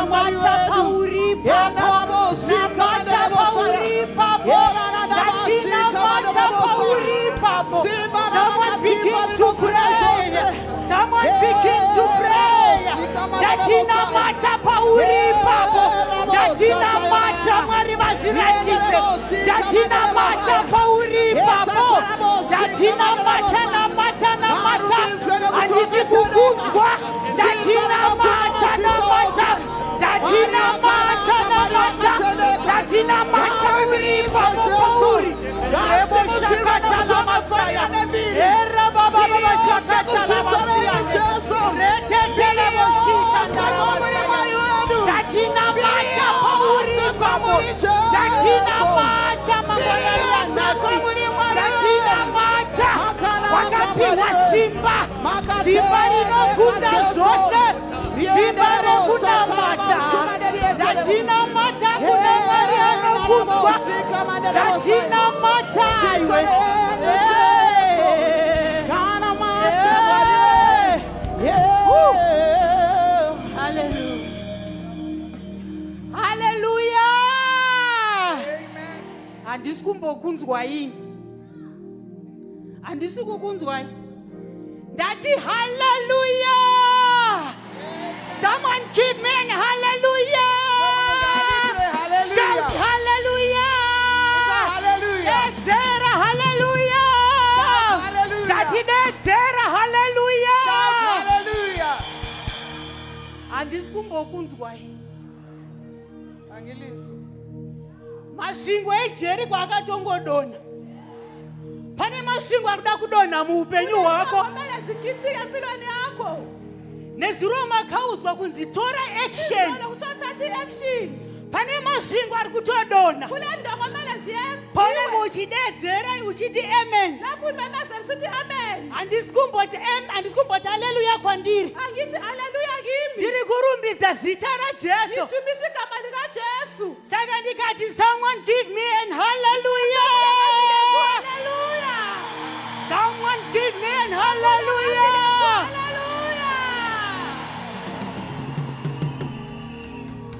Mwari Namata wedu. pauri ipapo. Namata pauri ipapo. Ndatinamata pauri ipapo. Someone begin to pray. Someone begin to pray. Ndatinamata pauri ipapo. Ndatinamata Mwari vazviratidze. Ndatinamata pauri ipapo. Ndatinamata namata namata. Handisi kukunzwa. Ndatinamata namata. Ndatinamata namata. Ndatinamata uri ipapo pauri. Rebo shakata la masaya. Era baba baba shakata la masaya. Retete lebo shikata la masaya. Ndatinamata pauri ipapo. Ndatinamata mangwanani anhasi. Ndatinamata wakapiwa simba. Simba rinokunda zvose. Simba rekunamata. Ndatinamata kuna Mwari anokudzwa. Ndatinamata iwe. Hey. Hey. Hallelujah. Hallelujah. Handisi kumbokunzwa ini. Handisi kukunzwai. Ndati hallelujah. Someone give me an hallelujah. Shout hallelujah. Hallelujah. Dedzera hallelujah. Shout hallelujah. Ndati dedzera hallelujah. Shout hallelujah. Handisi kumbokunzwai. Angilizwa. Masvingo eJeriko akatongodonha. Pane masvingo akuda kudonha muupenyu hwako. Kumele zikhithike empilweni yakho. Nezuro makaudzwa kunzi tora action. Izolo kuthiwa thatha i-action. Pane masvingo ari kutodonha. Kule ndawo kumele ziyenziwe. Paunenge uchidedzera uchiti amen. Lapho umemezela usithi amen. Handisi kumboti handisi kumboti haleluya kwandiri. Angithi haleluya kimi. Ndiri kurumbidza zita raJesu. Ngidumisa igama likaJesu. Saka ndikati someone give me an hallelujah. Haleluya. Someone give me an hallelujah. Haleluya.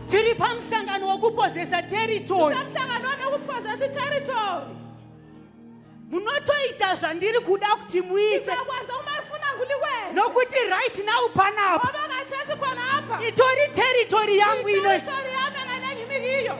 Tiri pamusangano wekupozesa territory. Semhlanganweni wokuphozesa i-territory. Munotoita zvandiri kuda kuti muite. Ngizakwenza uma ifuna ngulikwenze. Nokuti right now panapa Ngoba khathesi khonapha. itori territory yangu ino. I-territory yami ngale ngimi kiyo.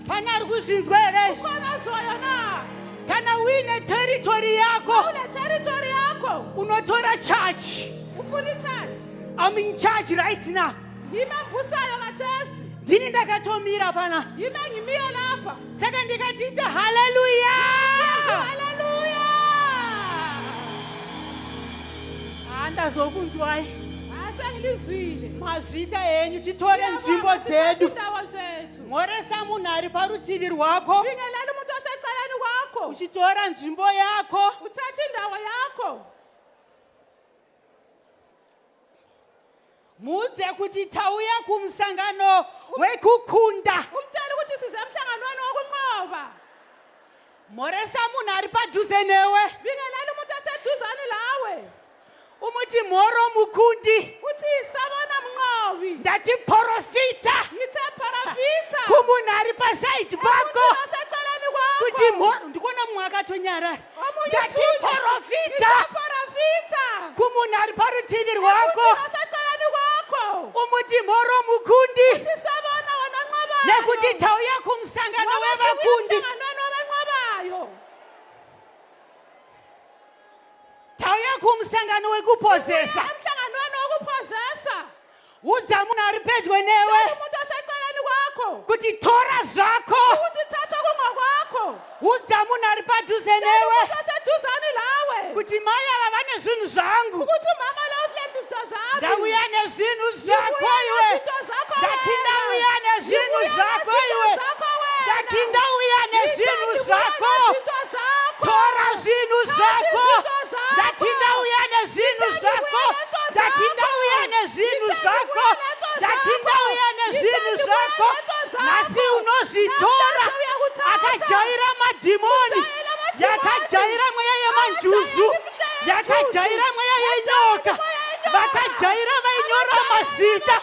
Pane ari kuzvinzwa here? Ukhona ozwayo na? Kana uine territory yako Ule territory yakho. unotora charge. Ufuna i-charge. I'm in charge right now. Yimi engibusayo khathesi. Ndini ndakatomira pana. Yimi engimiyo lapha. Saka ndikati ita haleluya. Haleluya. Handazokunzwai. Asengilizwile. Mazvita henyu titore nzvimbo dzedu. Indawo zethu. Mhoresa munhu ari parutivi rwako. Bingelela umuntu osecaleni kwakho. Uchitora nzvimbo yako. Uthathe indawo yakho. Muudze kuti tauya kumusangano wekukunda. Umtshele ukuthi size emhlanganweni wokunqoba. Mhoresa munhu ari padhuze newe. Bingelela umuntu oseduzane lawe. Umuti mhoro mukundi. Uthi sabona mnqobi. Ndati profita Ngithe profita. kumunhu ari pasaidi pako. Emuntwini oseceleni kwakho. Kuti mhoro ndikuona mumwe akatonyarara. Omunye Ndati uthule. profita Ngithe profita. kumunhu ari parutivi rwako. Emuntwini oseceleni kwakho. Umuti mhoro mukundi. Uthi sabona wena onqobayo. Nekuti tauya kumusangano Ngoba wevakundi. sibuya emhlanganweni wabanqobayo. Tauya kumusangano wekupozesa. Emhlanganweni wokuphozesa. Udza munhu ari pedyo newe Tshela umuntu oseceleni kwakho. kuti tora zvako. Ukuthi thatha okungokwakho. Udza munhu ari padhuze Tshela newe umuntu oseduzane lawe. kuti mai ava vane zvinhu zvangu. Ukuthi umama lo usilento izinto zami. Ndauya nezvinhu zvako Ngibuya iwe. nezinto zakho Ndati wena. ndauya nezvinhu Ngibuya zvako nezinto iwe. zakho wena. Ndati ndauya nezvinhu Ngithe ngibuya zvako. nezinto zakho. Tora zvinhu Thatha zvako. izinto zakho. Ndati ndauya nezvinhu Ngithe zvako. ngibuya nento Ndati zakho. ndauya nezvinhu Ngithe zvako. ngibuya nento Ndati zakho. ndauya nezvinhu Ngithe ngibuya zvako. nento zakho. Nhasi unozvitora. Namhlanje uyakuthatha. Akajaira madhimoni. Ujaira madhimoni. Yakajaira mweya yemanjuzu. Akajaira imweya Yakajaira mweya yenyoka. Yakajaira imweya yenyoka. Vakajaira vainyora mazita.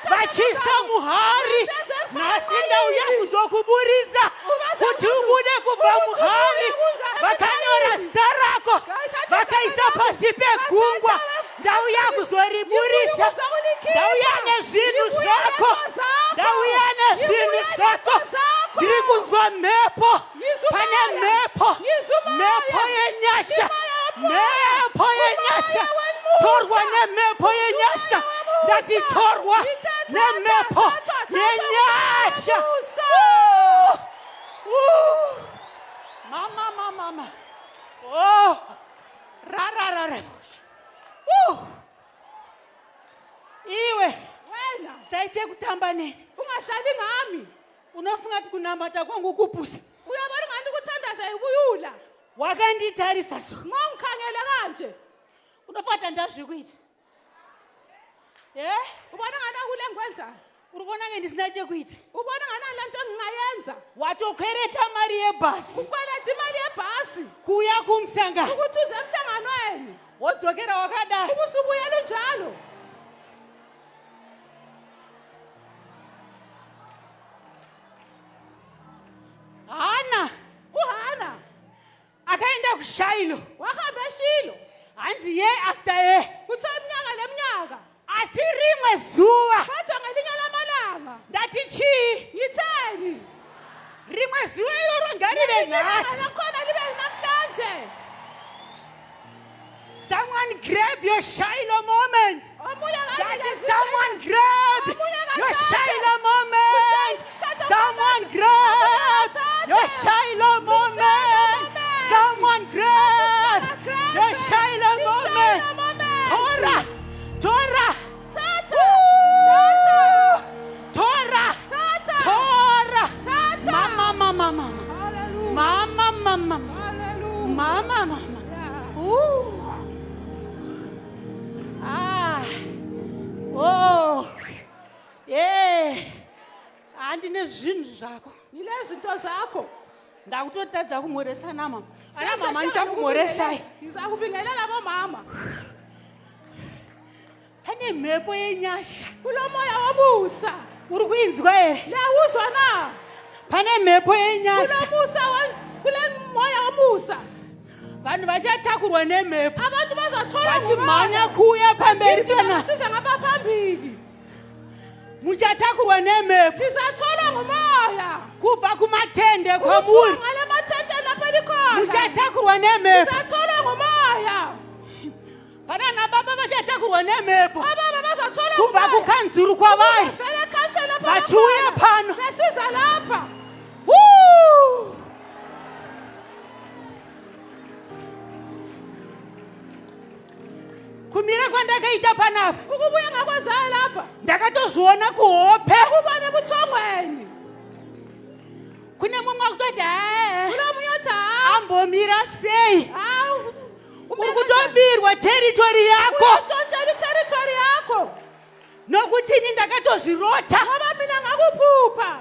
Vachiisa muhari. Nhasi ndauya kuzokuburitsa kuti ubude kubva muhari. Vakanyora zita rako vakaisa pasi pegungwa. Ndauya kuzoriburitsa. Ndauya nezvinhu zvako. Ndauya nezvinhu zvako. Ndiri kunzwa mhepo. Pane mhepo. Mhepo yenyasha. Mhepo yenyasha. Torwa nemhepo yenyasha. Ndati torwa nemhepo yenyasha. Woo! Woo! Mama, mama, mama. Oh! Ra ra ra ra. Woo! Iwe Wena usaite kutamba neni. ungadlali ngami. Unofunga kuti kunamata kwangu kupusa. Uyabona ungani ukuthandaza ibuyula. Wakanditarisa so. Ngongikhangele kanje. Unofunga kuti handazvikuita. Eh? Ubona ngani akule engikwenzayo? Uri kuona nge ndisina chekuita. Ubona ngani le nto engingayenza? Watokwereta mari yebhasi Ukweleta imali yebhasi kuuya kumusangano. ukuthi uze emhlanganweni. Wodzokera wakadai. Ubusubuyela unjalo. Hana uHana akaenda kuShailo. Wahamba eShilo. Hanzi year after year. Kuthiwa iminyaka leminyaka. Asi rimwe zuva. Kodwa ngelinye lamalanga. Ndati chii? Ngitheni? Rimwe zuva iroro ngarive nhasi. Lakhona libe namhlanje. Someone grab your Shiloh moment. Omunye That is someone grab your Shiloh moment. Someone grab your Shiloh moment. Someone grab your Shiloh moment. Tora, Tora, Woo! Tora, Tora. Mama, mama, mama, mama, mama, mama, mama. Ooh. Ah. Oh. Yeah. Handine zvinhu zvako. Ngilezinto zakho. Ndakutotadza kumhoresa namama. Ana mama ndichakumhoresai. Ngizakubingelela bomama. Pane mhepo yenyasha. Kulomoya womusa. Uri kuinzwa here? Liyawuzwa na? Pane mhepo yenyasha. Kulomusa kule moya womusa. Vanhu vachatakurwa nemhepo. Abantu bazathola Vachimhanya kuuya pamberi pana. Siza ngapha phambili. Muchatakurwa nemhepo. Lizatholwa ngumoya. Kubva kumatende kwamuri. Kusuka ngale mathente lapho elikhona. Muchatakurwa nemhepo. Lizatholwa ngumoya. Pana nababa vachatakurwa nemhepo. Ababa bazatholwa Kubva ngumoya. kukanzuru kwavari. Vele ekhansela lapho Vachiuya pano. Besiza lapha. Woo! Kumira kwandakaita panapa. Ukubuya ngakwenzayo lapha. Ndakatozviona kuhope. Ukubona ebuthongweni. Kune mumwe akutoti haa. Kulomunye othi hawu. Ambomira sei? Hawu. Uri kutobirwa territory yako. Uyatshontshela iterritory yakho. Nokuti ini ndakatozvirota. Ngoba mina ngakuphupha.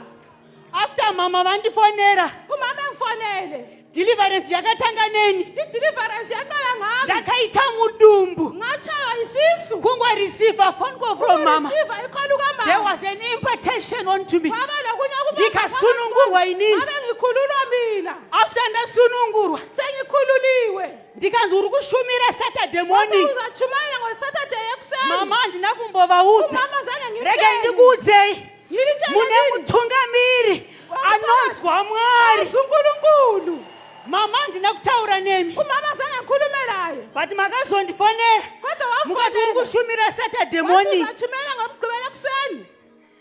After mama vandifonera. Umama engifonele. Deliverance yakatanga neni. I-deliverance yaqala ngami. Ndakaita mudumbu. Ngatshaywa isisu. Kungoreceive a phone call from mama. Ukureceive i-call kamama. There was an impartation onto me. Kwaba lokunye okumama Ndikasunungurwa inini. Ngabe ngikhululwa mina. After ndasunungurwa. Sengikhululiwe. Ndikanzi uri kushumira Saturday morning. Wathi uzatshumayela ngoSaturday ekuseni. Mama handina kumbovaudza. Umama zange ngimtshele. Regai ndikuudzei. Ngilitshele Mune nini? mutungamiri anonzwa Mwari. uNkulunkulu. Mama handina kutaura nemi. Umama zange ngikhulume naye. But makazondifonera. Kodwa Mukati uri wamfonela. kushumira Saturday Wathi morning. uzatshumayela ngoMgqibelo ekuseni.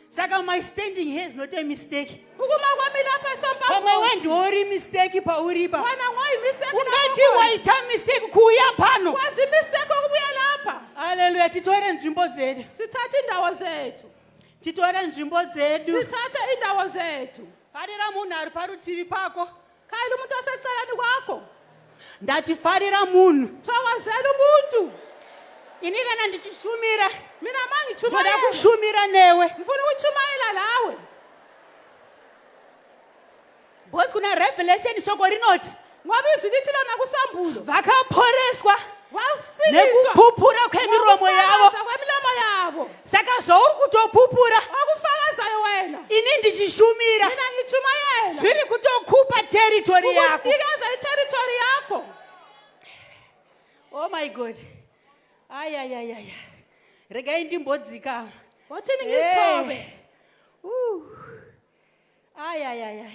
Saka my standing here is not a mistake. Ukuma kwami lapha Pamwe esompambosi. wendiori mistake pauri pa. Wena ngoyi-mistake Ungati lapho khona. waita mistake kuuya pano. Wenza i-mistake ukubuya lapha. Hallelujah. Titore nzvimbo dzedu. Sithathe indawo zethu. Titore nzvimbo dzedu. Sithathe indawo zethu. Farira munhu ari parutivi pako. Khayela umuntu oseceleni kwakho. Ndati farira munhu. Thokozela umuntu. Ini kana ndichishumira. Mina Ndoda mangichumayela. kushumira newe. Ngifuna ukuchumayela lawe. Because kuna Revelation shoko rinoti Ngoba izwi lithi lona kusambulo. vakaporeswa Wasiliswa. nekupupura kwemiromo yavo. Ngokufakaza kwemilomo yabo. Saka Saka zvauri kutopupura Okufakazayo wena. ini ndichishumira Mina ngichumayela. zviri kutokupa territory yako. Ukunikeza iterritory yakho. Oh my God, ayayayaya, regai ndimbodzikama. Wathini ngizithobe. Hey. Ooh. Ayayayaya,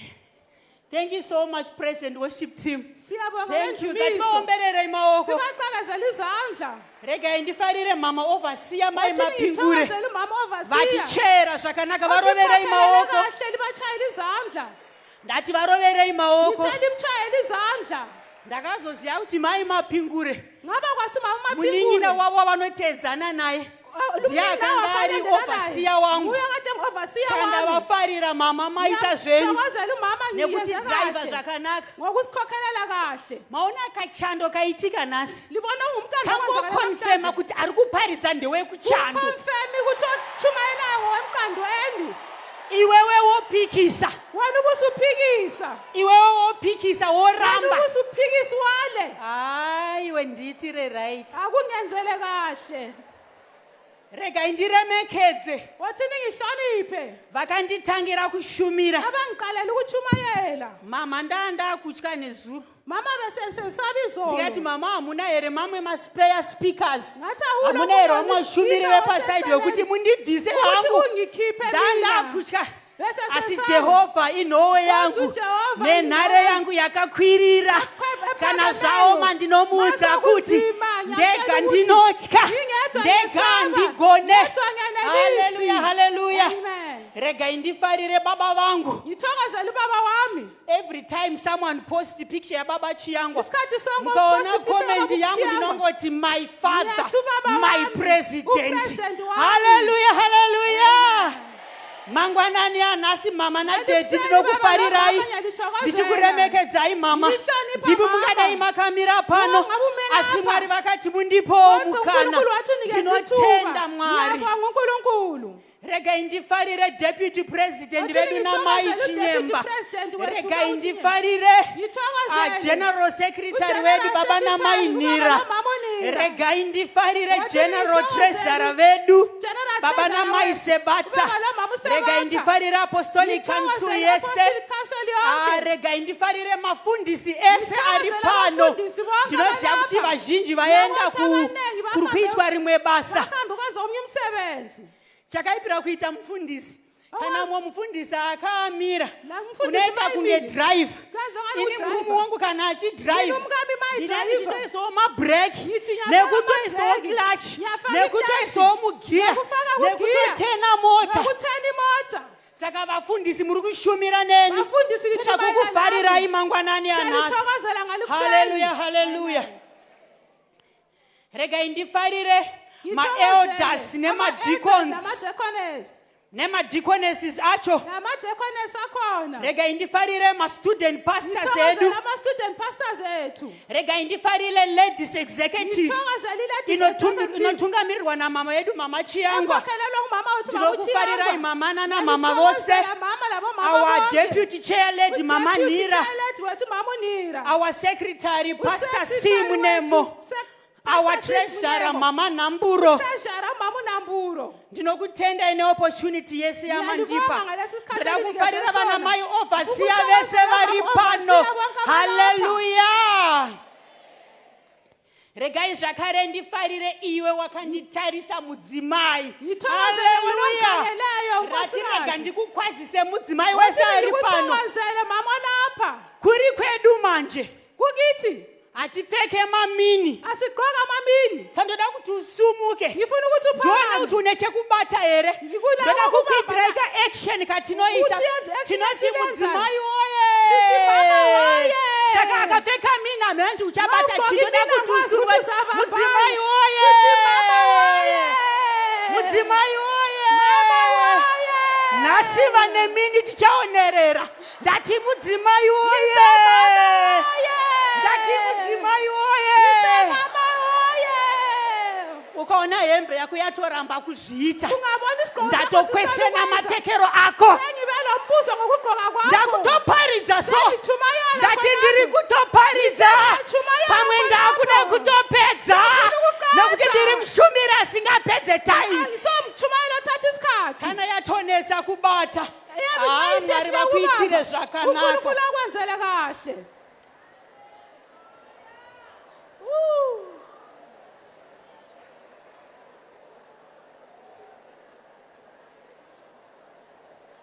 thank you so much, praise and worship team. Siyabonga Thank you. ngendumiso. Ngativaombererei maoko. Sibaqhakazela izandla. Regai ndifarire mama overseer mai Wathini Mapingure. ngithokozele umama overseer. Vatichera zvakanaka, varoverei Basikhokhele maoko. kahle, libatshayele izandla. Ndati varoverei maoko. Ngicela imtshayele izandla. Ndakazoziva kuti mai Mapingure, Ngaba kwathi umama munin'ina uMapingure wavo vanotedzana naye, ndiye akanga ari overseer wangu. Uye kade ngu-overseer Saka wami. ndavafarira mama, maita zvenyu Ngiyamthokozela umama, nekuti ngiyenze dhiraivha kahle. zvakanaka. Ngokusikhokhelela kahle. Maona kachando kaitika nhasi Libona ungumkhandlu kangoconfirma kuti ari kuparidza ndewekuchando. Confirm ukuthi ochumayelayo wemkhandweni. Iwewe wopikisa. Wena ubusuphikisa. Iwewe wopikisa, Wena woramba. ubusuphikisa wale. Haiwe, ndiitire right. Akungenzele kahle. Regai ndiremekedze Wathini ngihloniphe. vakanditangira kushumira. Abangiqalela ukuchumayela. Mama, ndaa ndakutya nezuro. Mama bese sengisaba izolo. Ndikati, mama, hamuna here mamwe maspare speakers? Ngathi awula Hamuna here omunye vamwe vashumiri speaker vepasaidi vekuti waseceleni mundibvise ukuthi hangu? ungikhiphe mina. Ndandakutya. Bese Asi sesaba. Jehovha inhowe yangu uJehova nenhare inhowe. yangu yakakwirira. Kana Ephakameyo. zvaoma ndinomuudza kuti Masekunzima, ngiyamtshela ndega ukuthi ndinotya, ngingedwa ndega ngiyesaba, handigone. ngedwa ngiyanelisi. Haleluya, haleluya. Amen. Regai ndifarire baba vangu. Ngithokozele ubaba wami. Every time someone post picture yababa Chiyangwa, Isikhathi sonke mukaona upost picture comment yababa yangu, Chiyangwa. ndinongoti my father, Ngiyathi ubaba my wami, president. upresident wami. Haleluya, haleluya. Mangwanani anhasi, mama nadaddy, Ekuseni, ndinokufarirai, baba namama, ngiyalithokozela. ndichikuremekedzai mama. Ngihlonipha Ndimi mama. mungadai makamira pano, Ngabe umele asi apha. Mwari vakati mundipowo Kodwa mukana. uNkulunkulu wathi unikeze Ndinotenda ithuba. Mwari. Ngiyabonga uNkulunkulu. Regai ndifarire deputy president Wathi vedu namai ngithokozele Chinyemba. u-deputy president wethu, Regai baba ndifarire Ngithokozele. general secretary U-general wedu, baba secretary, namai ubaba Nhira. nomama uNhira. Regai ndifarire Wathi general ngithokozele. treasurer vedu, General baba treasurer namai wethu, Sebata. ubaba nomama uSebata. Regai ndifarire apostolic council Ngithokozele yese. apostolic council yonke. Ah, regai ndifarire mafundisi ese ari Ngithokozele pano. abafundisi bonke Ndinoziva kuti abalapha. vazhinji vaenda Ngiyabona abaningi kuri kuitwa rimwe basa. Bahambe ukwenza omnye umsebenzi. Chakaipira kuita mufundisi, kana mumwe mufundisi akaamira, La mufundisi unoita kunge maimile. driver. Kwenza ngathi Ini udriver. murume wangu kana achidrive, Mina umkami mayidrayiva. ndinoisawo mabreki, Ngithi ngiyafaka nekutoisawo amabreki, clutch, ngiyafaka nekutoisawo mugiya, nekufaka kugiya, nekutotena mota. Nokuthena imota. Saka vafundisi muri kushumira neni, Vafundisi toda lichumayela kukufarirai nami. mangwanani anhasi. Siyalithokozela ngalikuseni. Haleluya, haleluya. Regai ndifarire maelders nemadeacons Namadeacones. nemadeaconesses acho. Namadeacones akhona. Regai ndifarire mastudent pastors edu. Ngithokozele ama-student pastors ethu. Regai ndifarire ladies executive Ngithokozele i-ladies executive. inotungamirirwa namama yedu, mama Chiyangwa. Ekhokhelelwa ngumama wethu, mama Ndinokufarirai uChiyangwa. mama nana mama vose. Ngiyalithokozela mama labomama Our bonke. deputy chair lady, mama U-deputy Nhira. chair lady wethu, mama uNhira. Our secretary, Pastor C U-secretary Munemo. wethu, Our Pastor C treasurer, Munemo. mama Namburo. Treasurer, mama uNamburo. Ndinokutendai neopportunity yese yamandipa. Ngiyalibonga ngalesi sikhathi Ndoda kufarira elinikeze vana sona. mai overseer Ukuthokozela vese vari baba pano. overseer bonke abalapha. Haleluya. Regai zvakare ndifarire iwe wakanditarisa, mudzimai. Ngithokozele wena Haleluya. ongikhangeleyo, Rati nkosikazi. rega ndikukwazise, mudzimai wese ari pano. Ngithokozele mama olapha. Kuri kwedu manje Kukithi hatipfeke mamini. Asigqoka amamini. Sandoda kuti usumuke, Ngifuna ukuthi ndione uphakame. kuti une chekubata here. Ngikula Ndoda ukubamba kukuitirai kaaction katinoita. Ukuthi yenze action Tinoti esiyenzayo. mudzimai woye. Sithi mama woye. Saka akapfeka mini, hamena kuti uchabata Mawugqoka chii. Ndoda imini, kuti angikwazi usuruwe. ukuthi uzabamba. Mudzimai woye. Sithi mama woye. Mudzimai woye. Mama woye. Nhasi vane mini tichaonerera. Ndati mudzimai woye. Woye. Ndati mudzimai woye. Mama woye. Ukaona hembe yako yatoramba kuzviita, Ungabona isigqoko sakho ndatokwesena sisalukwenza. mapfekero ako. Sengibe lo mbuzo ngokugqoka kwakho. Ndakutoparidza so. Sengichumayela Ndati khonapho. ndiri kutoparidza. Ngichumayela Pamwe ndakuda khonapho. kutopedza, Ngifuna ukuqeda. nekuti ndiri mushumiri asingapedze time. Angisomchumayeli othatha isikhathi. Kana yatonetsa kubata, Yabe haa, nxa Mwari isehluleka vakuitire ukubamba, zvakanaka. uNkulunkulu akwenzele kahle.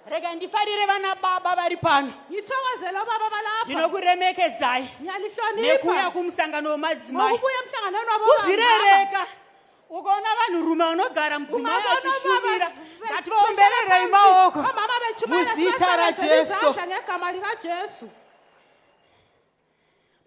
Rega ndifarire vana baba vari pano. Ngithokozele obaba balapha. Ndinokuremekedzai nekuuya Ngiyalihlonipha kumusangano wemadzimai. ngokubuya emhlanganweni wabobaba. Kuzvirereka ukaona vanhurume vanogara mudzimai Ungabona achishumira, obaba ngativaombererei behlala maoko phansi, omama betshumayela, muzita sibaqhwabele raJesu. izandla ngegama likaJesu.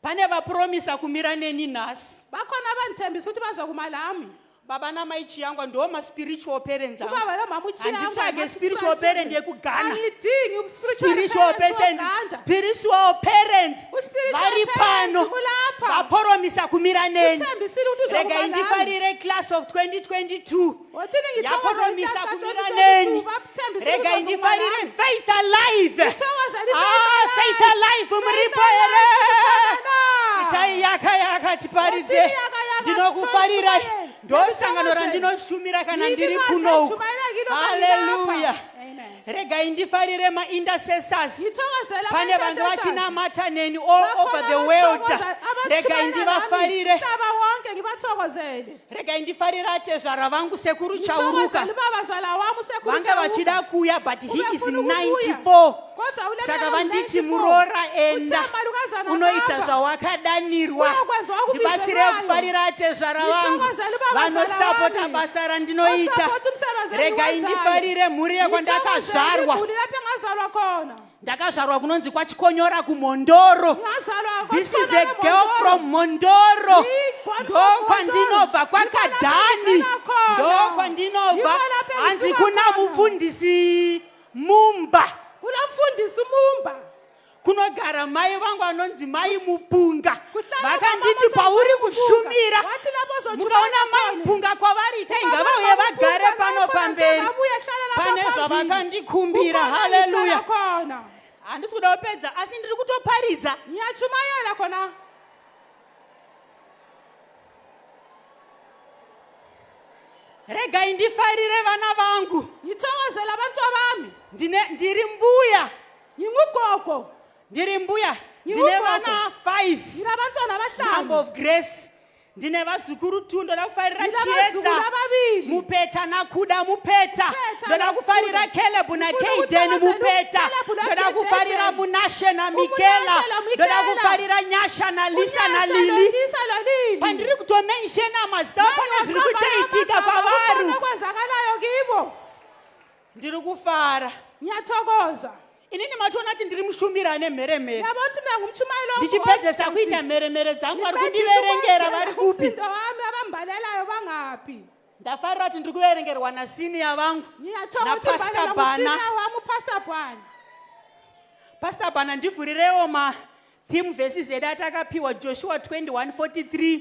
Pane vapromisa kumira neni nhasi. Bakhona abangithembisa ukuthi bazokuma lami. Baba namai Chiyangwa ndo maspiritual parents angu. Ubaba nomama uChiyangwa. Handitsvage spiritual parent yekuGhana. Angidingi spiritual Spiritual parent patient, woGanda. spiritual parents U-spiritual vari parent pano kulapha. vaporomisa kumira neni. Uthembisile ukuthi Rega uzokuma lami. indifarire class of 2022 Wathini ngithokozele yaporomisa iklasi kumira ka-2022, neni. bathembisile Rega ukuthi uzokuma indifarire lami. Faith Alive. Ngithokozele i-Faith Ah, Alive. Faith Alive, Faith muripo Alive, here? ikhona na? Itai yaka yaka tiparidze. Wathini yaka yaka, Ndinokufarirai. sithole Ndo sangano Ngithokozele. randinoshumira kana Yini ndiri bandla kuno. ngijumayela kilo kana Haleluya. ngilapha. Amen. Regai ndifarire maintercessors. Ngithokozele Pane vanhu ama-intercessors. vachinamata neni all Bakhona over the world. abathokoza- Regai abatshumayela ndivafarire. nami, mhlaba wonke ngibathokozele. Regai ndifarire atezvara vangu sekuru Chauruka. Ngithokozele ubabazala wami usekuru Vanga Chauruka. vachida kuuya, but he is Ubefuna ukubuya. 94. Kodwa ulemela Saka vanditi u-94. muroora enda Uthe malukazana unoita hamba. zvawakadanirwa. Uyakwenza Ndibasire okubizelwayo. kufarira atezvara vangu Ngithokozele ubabazala vanosapota wami. basa randinoita. Osapota umsebenzi Regai endiwenzayo. ndifarire mhuri yekwandakazvarwa. Ngithokozele imhuri lapho engazalwa khona. Ndakazvarwa kunonzi kwaChikonyora kuMhondoro. Ngazalwa This is kwaChikonyora a girl eMhondoro. from Mhondoro. Ngi-born Ndo from kwandinobva Mhondoro. kwaKadhani. Yikho lapho engivela Ndo khona. kwandinobva. Yikho lapho Hanzi engisuka kuna khona. mufundisi Mumba. Kulo mfundisi uMumba. Kunogara mai vangu anonzi mai Mupunga. Kuhlala Vakanditi kwamama pauri Mupunga. kushumira. Wathi lapho uzotshumayela Mukaona mai khona. Mupunga kwavari itai Ubaba ngavauye vagare Mupunga pano lapho pamberi. ngabuye hlala lapha Pane phambili. zvavakandikumbira. Kukhona Haleluya. ngicela khona. Handisi kuda kupedza asi ndiri kutoparidza. Ngiyatshumayela khona. Regai ndifarire vana vangu. Ngithokozele abantwabami. Ndine ndiri mbuya. Ngingugogo. Ndiri mbuya. Ndine Ngingugogo. vana 5. Nginabantwana abahlanu. Number of Grace. Ndine vazukuru 2. Ndoda kufarira Nginabazukulu Chiedza ababili. Mupeta naKuda Mupeta. Mupeta Ndoda kufarira naKuda. Caleb Ngifuna naKaiden ukuthokozela Mupeta. uCaleb Ndoda noKaiden. kufarira Munashe naMikela. UMunashe Ndoda noMikela. kufarira Nyasha naLisa UNyasha naLili. noLisa noLili. Pandiri kutomenshena mazita pane zviri kutoitika kwavari. Kukhona okwenzakalayo kibo. Ndiri kufara. Ngiyathokoza. Inini matoona kuti ndiri mushumiri ane mheremhere. Yabo ukuthi mina ngumtshumayeli Ndichipedzesa kuita mheremhere dzangu, vari kundiverengera vari kupi? Umsindo wami abambalelayo bangaphi? Ndafarira kuti ndiri kuverengerwa nasenior vangu Ngiyathokoza ukuthi naPastor ngibhalela Bhana. ngusenior wami uPastor Bhana. Pastor Bhana, ndivhurirewo matheme verses edu atakapiwa, Joshua 21:43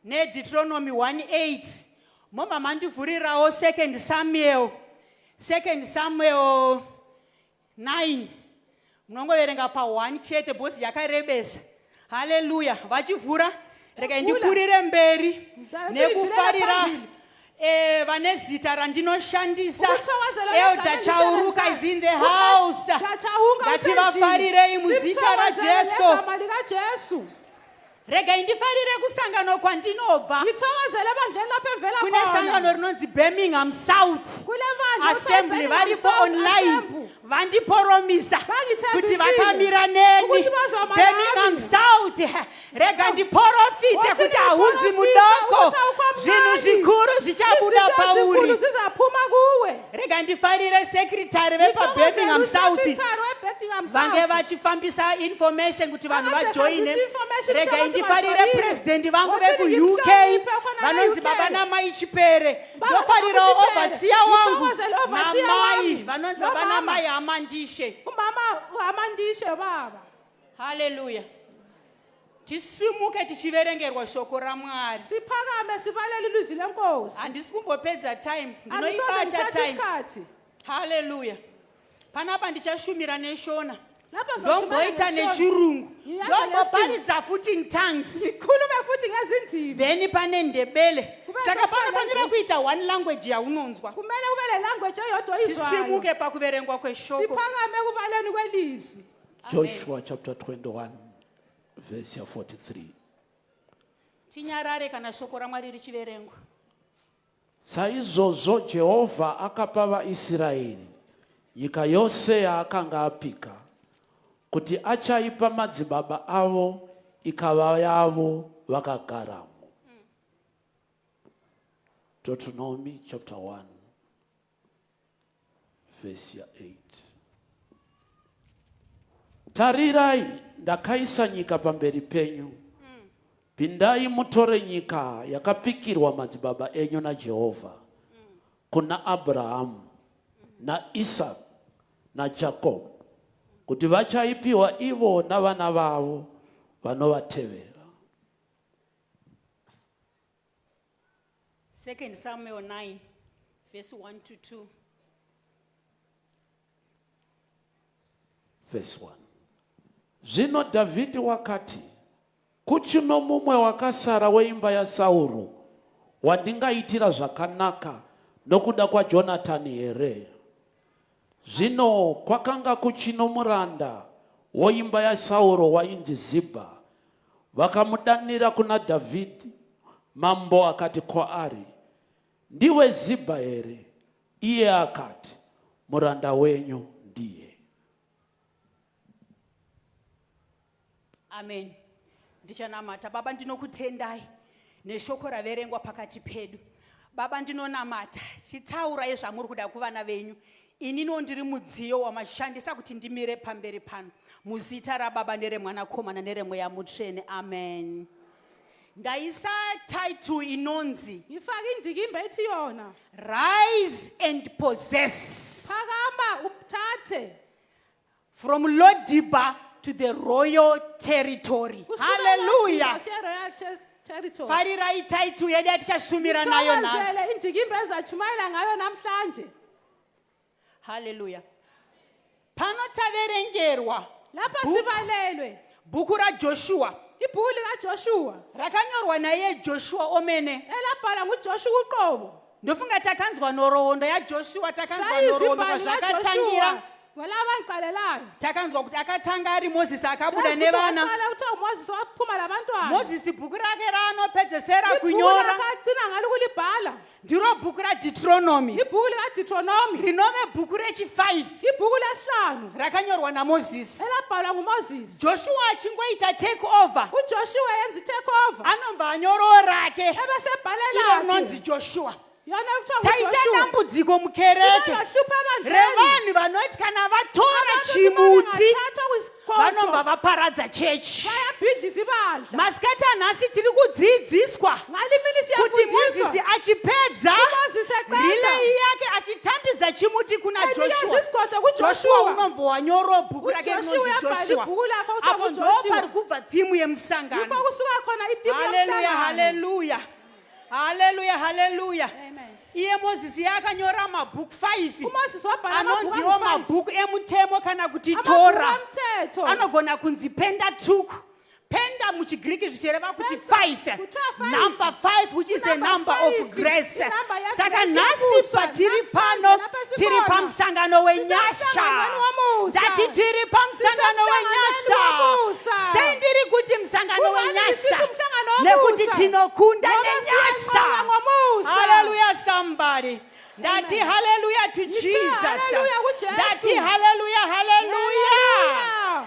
neDeuteronomy 1:8. Mobva mandivhurirawo 2 Samuel, 2 Samuel 9. Munongoverenga pa1 chete because yakarebesa. Haleluya. Vachivhura, regai Vhula. ndipfuurire mberi Ndizalati nekufarira ndidlulele vane zita randinoshandisa. Ukuthokozela Elder legama Chauruka is in the house. Chauruka. Ngativafarirei muzita raJesu. Ngegama likaJesu. Regai ndifarire kusangano kwandinobva. Ngithokozele ebandleni lapho engivela Kune sangano khona. rinonzi Birmingham South Kule bandla Assembly, varipo South online. Assembly. Vandiporomisa kuti Bangithembisile vakamira neni. ukuthi bazoma Birmingham nami. South, rega ndiporofite Wathi kuti hauzi ngiprofitha mudoko, ukuthi awukho zvinhu mncane. zvikuru zvichabuda Izinto ezinkulu pauri. zizaphuma kuwe. Rega ndifarire secretary vepaBirmingham South Ngithokozele weBirmingham vange South. vachifambisa information kuti vanhu Akade vajoine. hambisa information Regai kuti abantu ndifarire bajoyine. purezidendi vangu Wathi vekuUK ngimhloniphe khona vanonzi la-UK. baba namai Chipere. Baba Ndofarirawo namai Chipere. overseer wangu Ngithokozele overseer namai wami. vanonzi baba Nomama. namai Hamandishe. Umama uHamandishe baba. Haleluya. Tisimuke tichiverengerwa shoko raMwari. Siphakame sibalele ilizwi lenkosi. Handisi kumbopedza time. Angisoze Ndinoibata ngithathe time. isikhathi. Haleluya. Panapa ndichashumira neShona. Lapha ngizotshumayela Ndomboita ngeShona. nechirungu. Ngiyazi Ndomboparidza futi in tongues. Ngikhulume futhi ngezindimi. Then pane Ndebele. Kube Saka sesifana panofanira nje. kuita one language yaunonzwa. Kumele ube le language eyodwa oyizwayo. Tisimuke pakuverengwa kweshoko. Siphakame ekubaleni kwelizwi. Joshua chapter 21 verse ya 43. Tinyarare kana shoko raMwari richiverengwa. Saizvozvo Jehovha akapa vaIsraeri nyika yose yaakanga apika kuti achaipa madzibaba avo ikava yavo vakagaramo. Deuteronomy chapter 1 verse ya 8. Tarirai, ndakaisa nyika pamberi penyu. Pindai mutore nyika yakapikirwa madzibaba enyu naJehovha kuna Abrahamu naIsaka naJakobho kuti vachaipiwa ivo navana vavo vanovatevera. 2 Samuel 9 verse 1 to 2. Verse 1. Zvino Dhavhidhi wakati, Kuchino mumwe wakasara weimba yaSauro wandingaitira zvakanaka nokuda kwaJonatani here? Zvino kwakanga kuchino muranda woimba yaSauro wainzi Zibha. Vakamudanira kuna Dhavhidhi, mambo akati kwaari, Ndiwe Zibha here? Iye akati, Muranda wenyu ndiye. Amen. Ndichanamata. Baba, ndinokutendai neshoko raverengwa pakati pedu. Baba, ndinonamata, chitaurai zvamuri kuda kuvana venyu. Ininiwo ndiri mudziyo wamashandisa kuti ndimire pamberi pano. Muzita raBaba nereMwanakomana nereMweya Mutsvene. Amen. Ndaisa title inonzi Ngifake indikimba ethi yona. Rise and Possess. Phakama uthathe. From Lodiba to the royal territory. Kusuka Hallelujah. Lodiba siya royal territory. Farirai title yedu yatichashumira nayo Ngithokozele nhasi. indikimba ezatshumayela ngayo namhlanje. Hallelujah. Pano taverengerwa Lapha sibalelwe bhuku raJoshua ibhuku likaJoshua rakanyorwa naiye Joshua omene. elabhalwa nguJoshua uqobo. Ndofunga takanzwa nhoroondo yaJoshua, takanzwa Sayizwa nhoroondo imbali kwazvakatangira. kaJoshua walaba ngiqalelayo. Takanzwa kuti akatanga ari Mozisi akabuda Sazi ukuthi nevana. waqala kuthiwa uMoses waphuma labantwana. Mozisi bhuku rake raanopedzesera Ibhuku kunyora lakagcina ngalo ukulibhala. ndiro bhuku raDeuteronomy Ibhuku likaDeuteronomy. rinove bhuku rechi5 Ibhuku lesihlanu rakanyorwa naMozisi. elabhalwa nguMoses. Joshua achingoita take over uJoshua yenza i-take over anobva anyorawo rake ebesebhale iro rinonzi lakhe Joshua. yona kuthiwa Taita nguJoshua. dambudziko mukereke Sibayohlupha ebandleni. revanhu vanoti kana vatora Abantu chimuti bangathatha kwisigodo, vanobva vaparadza chechi. bayabhidliza ibandla. Masikati anhasi tiri kudzidziswa Ngale mini kuti siyafundiswa. Mozisi achipedza uMozisi eqeda. relay yake achitambidza chimuti kuna Enikeza Joshua. isigodo Joshua kuJoshua. unobva wanyora bhuku rake uJoshua rinonzi uyabhala Joshua. ibhuku lakhe okuthiwa Apo ndo nguJoshua. pari kubva thimu yemusangano. Yikho kusuka khona itimu Haleluya, yomhlangano. haleluya. Haleluya, haleluya. Amen. Iye Mozisi yakanyora mabhuku 5 uMoses wabhala amabhuku anonziwo angu-5. mabhuku emutemo kana kuti Amabhuku Tora. omthetho. Anogona kunzi Pentateuch. Penta muchiGiriki zvichireva kuti Penta, 5. kuthiwa 5. Number 5 which is a Number number of 5, grace. inamba ye Saka grace nhasi yomusa. patiri Namhlanje pano lapha tiri esikhona. pamusangano wenyasha. Sisemhlanganweni womusa. Ndati tiri pamusangano Sisemhlanganweni wenyasha. womusa. Sei ndiri kuti musangano Kungani wenyasha? ndisithi umhlangano womusa? Nekuti tinokunda Ngoba nenyasha. siyanqoba ngomusa. Hallelujah somebody. Ndati Amen. hallelujah to Ngithe Jesus. hallelujah kuJesu. Ndati hallelujah, hallelujah. Hallelujah.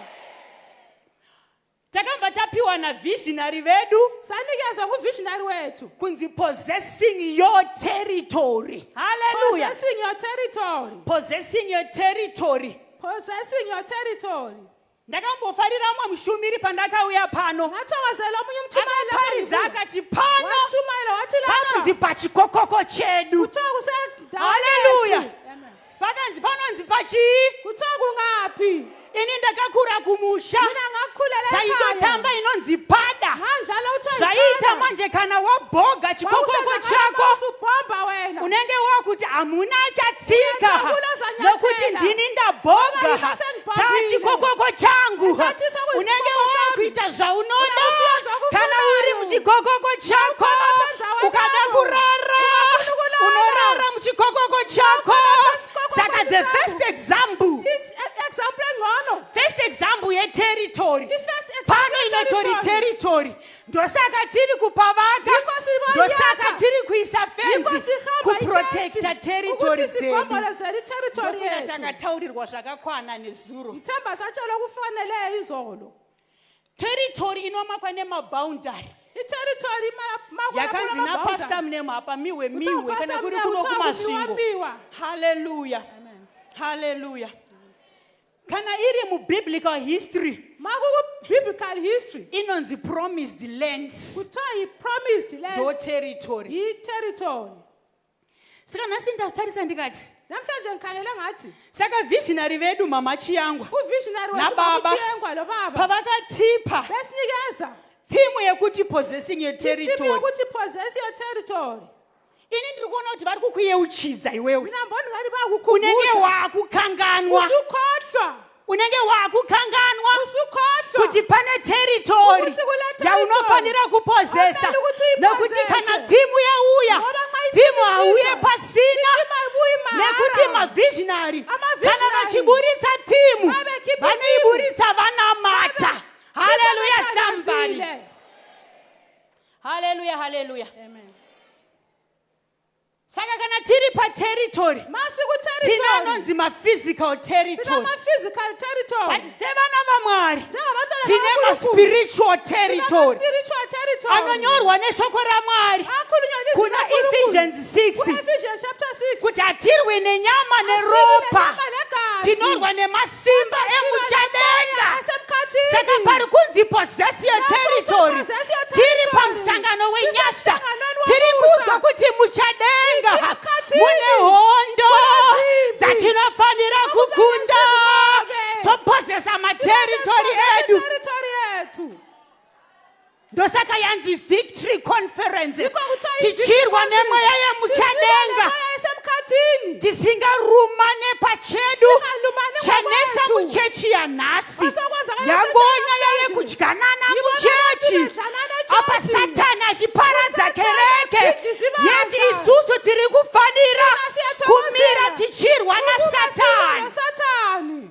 Takabva tapiwa navisionary vedu Sanikezwa nguvisionary wethu. kunzi possessing your territory. Hallelujah. Possessing your territory. Possessing your territory. Possessing your territory. Ndakambofarira mumwe mushumiri pandakauya pano. Ngathokozela omunye umthumayeli lapha Akaparidza ngibuya. akati pano Wathumayela wathi panonzi lapha. pachikokoko chedu. Kuthiwa kusendaweni Hallelujah. yethu. Amen. Pakanzi panonzi pachii? Kuthiwa kungaphi? Ini ndakakura kumusha. Mina ngakhulela ekhaya. Taitotamba inonzi pada. Ngandlala kuthiwa Zvaiita yipada. manje kana wabhoga chikokoko Wawusenzakala chako mawusubhomba wena. unenge wakuti hamu Hamuna achatsika Uyajabula uzanyathela. nokuti ndini ndabhoga Ngoba yimi sengibhobhile. chachikokoko changu. Uthathisa Unenge kuyisikoko sami. wakuita zvaunoda Uyakusenza kana uri okufunayo. muchikokoko chako. Ukhona phenza Ukada wendawo. kurara Ungafuna ukulala. unorara muchikokoko chako. Ukhona phezu Saka the kwakho first example, Example engcono. first example yeterritory I-first example pano inotori yeterritory. territory, ndosaka tiri kupavaka, Yikho siboyaka. ndosaka tiri kuisa Yikho fenzi sihamba kuprotecta ifensi, territory ukuthi dzedu. sigombolozele iterritory Ndofunga yethu. takataurirwa zvakakwana nezuro. Ngithemba satshelwa kufaneleyo izolo. Territory inomakwa nemaboundary. Iterritory Yakanzi napasta Munemo apa miwe miwe kana kuri kuno kuMasvingo. Haleluya, haleluya. Kana iri mubiblical history Makuku-biblical history inonzi promised land, kuthiwa yi-promised ndo land, territory. yi-territory. Saka nhasi ndatarisa ndikati, Namhlanje ngikhangele ngathi saka visionary vedu Mama Chiyangwa uvisionary wethu nababa uMama lo baba pavakatipa besinikeza theme yekuti possessing your itheme territory, yokuthi possess your territory. Ini ndiri kuona kuti vari kukuyeuchidza iwewe. Mina ngibona ngathi Unenge bayakukhumbuza. wakukanganwa, Usukhohlwa. unenge wakukanganwa Usukhohlwa kuti pane territory ukuthi kule territory yaunofanira kupozesa, okumele ukuthi nekuti uyipozese. kana theme yauya, Ngoba nxa theme itheme hauye isiza, pasina, itheme ayibuyi mahara. nekuti mavisionary kana Ama-visionary vachiburitsa theme babekhipha vanoiburitsa vanamata. Haleluya, somebody. Bathandazile. Haleluya, haleluya. Amen. Saka kana tiri paterritory, tine Masiku-territory anonzi maphysical territory, sinama-physical territory, but sevana vaMwari njengabantwana tine bakaNkulunkulu, maspiritual territory sinama-spiritual territory anonyorwa neshoko raMwari akhulunywa ilizwi kuna likaNkulunkulu. Ephesians 6 Ku-Ephesians chapter 6 kuti hatirwi nenyama neropa, Asilwi nenyama negazi, tinorwa nemasimba kodwa silwa emuchadenga. nemoya esemkhathini. Saka pari kunzi possess your Lapho kuthiwa territory, possess your tiri territory. pamusangano wenyasha, Sisemhlanganweni tiri womusa. kunzwa kuti muchadenga Sithi emkhathini. mune hondo Kulezimpi. dzatinofanira Okumele kukunda, sizinqobe. topozesa materitory edu. Territory yethu. Ndosaka yanzi victory conference, Yikho kuthiwa i-victory tichirwa conference. nemweya yemuchadenga, Sisilwa nemoya esemkhathini. tisingarumane pachedu. Singalumani Chanetsa ngokwethu. muchechi yanhasi Osokwenzakala yangona echechi yaya namhlanje. kudyanana Yibona muchechi, abantu bedlanana apa echechi. Satani achiparadza Usathane kereke abhidliza ibandla. yeti isusu tiri kufanira Thina siyathokozela. kumira tichirwa Ukuba silwe naSatani. noSathane.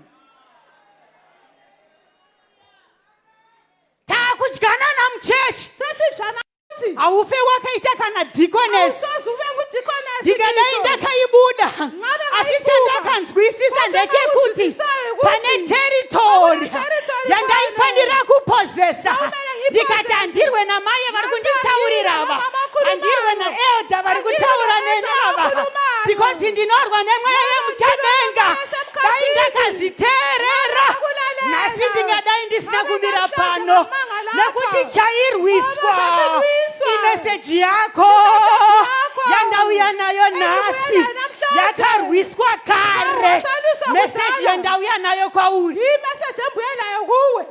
Taakudyanana muchechi. Sesidlana futhi. Haufe wakaita kana deaconess. Awusoze ube ngudeaconess Ndingadai ngitsho. ndakaibuda, Ngabe asi ngayiphuma. chandakanzwisisa Kodwa ndechekuti engakuzwisisayo ukuthi pane territory kune territory yandaifanira kupozesa. Kwakumele ngiyipozese. Ndikati handirwe namai vari Ngathi kunditaurira handirwe ava, namama akhulumayo. handirwe naelder vari Handirwe kutaura na-elder neni ava, abakhulumayo. because ndinorwa nemweya yemuchadenga. Ngoba Dai ndilwa ndakazviteerera, Ngakulalela. nhasi ndingadai ndisina Ngabe kumira namhlanje pano, ngangimanga lapha. nekuti chairwiswa Ngoba sasilwiswa. imeseji yako Imeseji yakho. yandauya nayo nhasi Endibuya nayo namhlanje. yakarwiswa kare. Yasaliswa Meseji kudala. yandauya nayo kwauri, Imeseji engibuye nayo kuwe.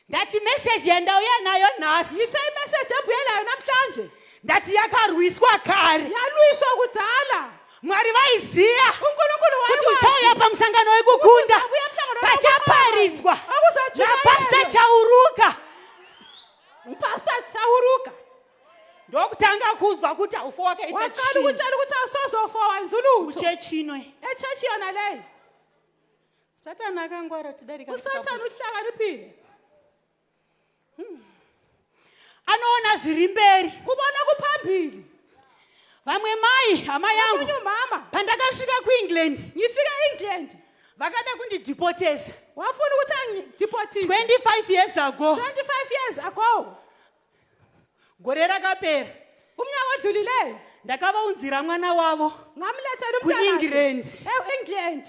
Ndati meseji yandauya nayo nhasi, Ngithe imeseji engibuye nayo namhlanje ndati yakarwiswa kare. yalwiswa kudala. Mwari vaiziya uNkulunkulu kuti wayekwazi uchauya pamusangano wekukunda, ukuthi uzabuya emhlanganweni pachaparidzwa Okuzotshumayelwa. napasta Chauruka. Upastor Chauruka. Ndokutanga kunzwa kuti haufa wakaita Waqala chii ukutshela ukuthi awusozofa wenza ulutho. muchechi ino. Echechi yona leyo. Satani akangwara tidarika. USathane uhlakaniphile. Anoona zviri mberi. Ubona kuphambili. Vamwe mai, hama yangu, Omunye umama, pandakasvika kuEngland, ngifike e-England, vakada kundidhipotesa wafuna ukuthi angidipotise 25 years ago. 25 years ago. Gore rakapera Umnyaka odlulileyo ndakavaunzira mwana wavo ngamlethela umntanakhe kuEngland. e-England.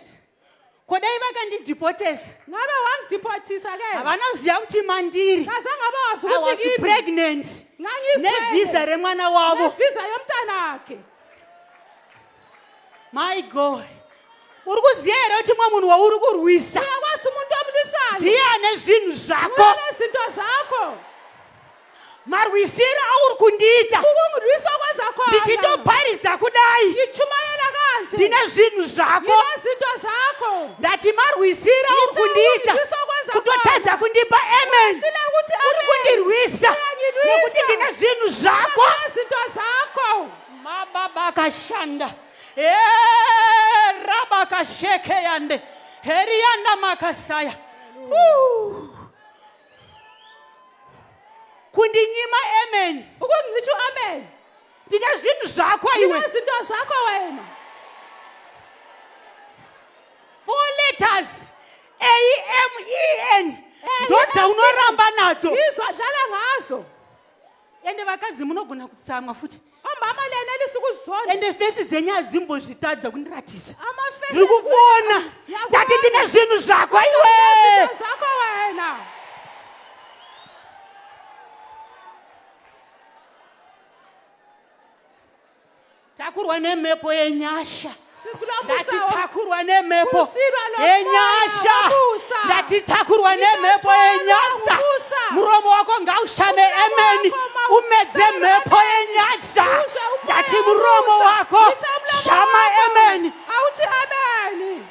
Kodai vakandidhipotesa, Ngabe wangidipotisa ke, havanoziva kuti mandiri kazange abawazi I ukuthi was kimi pregnant ngangizithwele nevhisa remwana wavo. nevisa yomntanakhe. My God, uri kuziva here kuti mumwe munhu wauri kurwisa Uyakwazi umuntu omlwisayo ndiye ane zvinhu zvako? uyale zinto zakho. Marwisiro auri kundiita Ukungilwisa okwenza khona. ndichitoparidza kudai Ngichumayela kanje. ndine zvinhu zvako Nginezinto zakho. Ndati marwisiro auri Ngithe kundiita ukungilwisa okwenza kutotadza khona. kundipa amen, Uyahluleka ukuthi uri amen. kundirwisa Uyangilwisa. nekuti ndine zvinhu zvako. Nginezinto zakho. Mababa akashanda rabakashekeyande heriyanda makasaya. Woo. Kundinyima amen. Ukungicisha u-amen. Ndine zvinhu zvako iwe. Nginezinto zakho wena. 4 letters A M E N ndodzaunoramba nadzo. Izwa dlala ngazo. Ende vakadzi munogona kutsamwa futi. Omama lena lisukuzonda. Ende fesi dzenyu hadzimbozvitadza kundiratidza. Amafesi Ndiri kukuona. Yakuona. Ndati ndine zvinhu zvako iwe. Izinto zakho wena. Takurwa nemhepo yenyasha. Sikulombusa Ndati takurwa nemhepo Kusirwa lomoya yenyasha. womusa. Ndati takurwa nemhepo Ngithathwa yenyasha. ngomusa. Muromo wako ngaushame Umlomo amen. wakho mawushame Umedze mhepo amen. yenyasha. Uzwe umoya Ndati muromo womusa. wako Ngithe umlomo shama wakho. amen. Awuthi amen.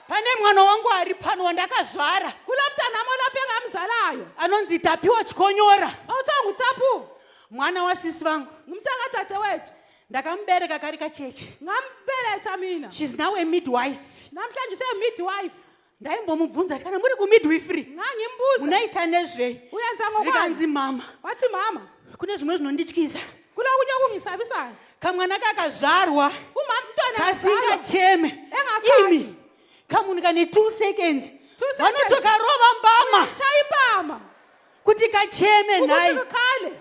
Pane mwana wangu ari pano wandakazvara Kulo mntanami olapha engamzalayo. anonzi Tapiwa Chikonyora, Okuthiwa nguTapu. mwana wasisi vangu. Ngumntakadadewethu. Ndakamubereka kari kacheche. Ngambeletha mina. She's now a midwife. Namhlanje useyi-midwife. Ndaimbomubvunza kana muri kumidwifery Ngangimbuza. munoita nezvei? Uyenza ngokwani? Zvikanzi mama, Wathi mama, kune zvimwe zvinondityisa. kulokunye okungisabisayo. Kamwana kakazvarwa Umama umntwana akazalwa kasingacheme. Engakhali. Imi kamunhu kane 2 seconds 2 seconds. vanotokarova mbama Tshaya impama kuti kacheme ukuthi nhai. kukhale.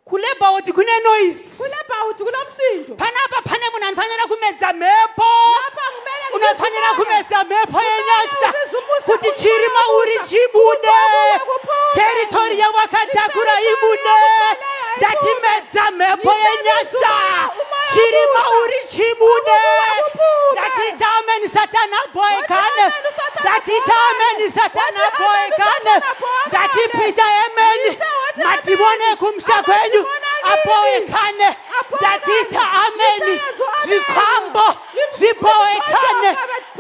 Kulabor ward kune noise. Kulebhawudi kulomsindo. Panapa pane munhu anofanira kumedza mhepo. Lapha kumele Unofanira ngibize umoya. kumedza mhepo yenyasha ubize umusa, kuti umoya chiri mauri womusa, chibude. ukuthi okuwe kuphume. Teritori yawakatakura Iterritori ibude. yakuteleya Ndati ibude. medza mhepo Ngithe yenyasha biza umoya, umoya chiri womusa. mauri chibude. Okuwe kuphume. Ndati amen satana boekane. Wathi amen, uSathane Ndati abhoekane. amen satana Wathi amen, boekane. uSathane abhoekane. Ndati Peter amen. Ngithe wathi amen. Madhimoni ekumsha kwenyu Amadhimoni akini. aboekane. Abhoekane. Ndati amen. Ngithe yenza u-amen. Zvikwambo zviboekane.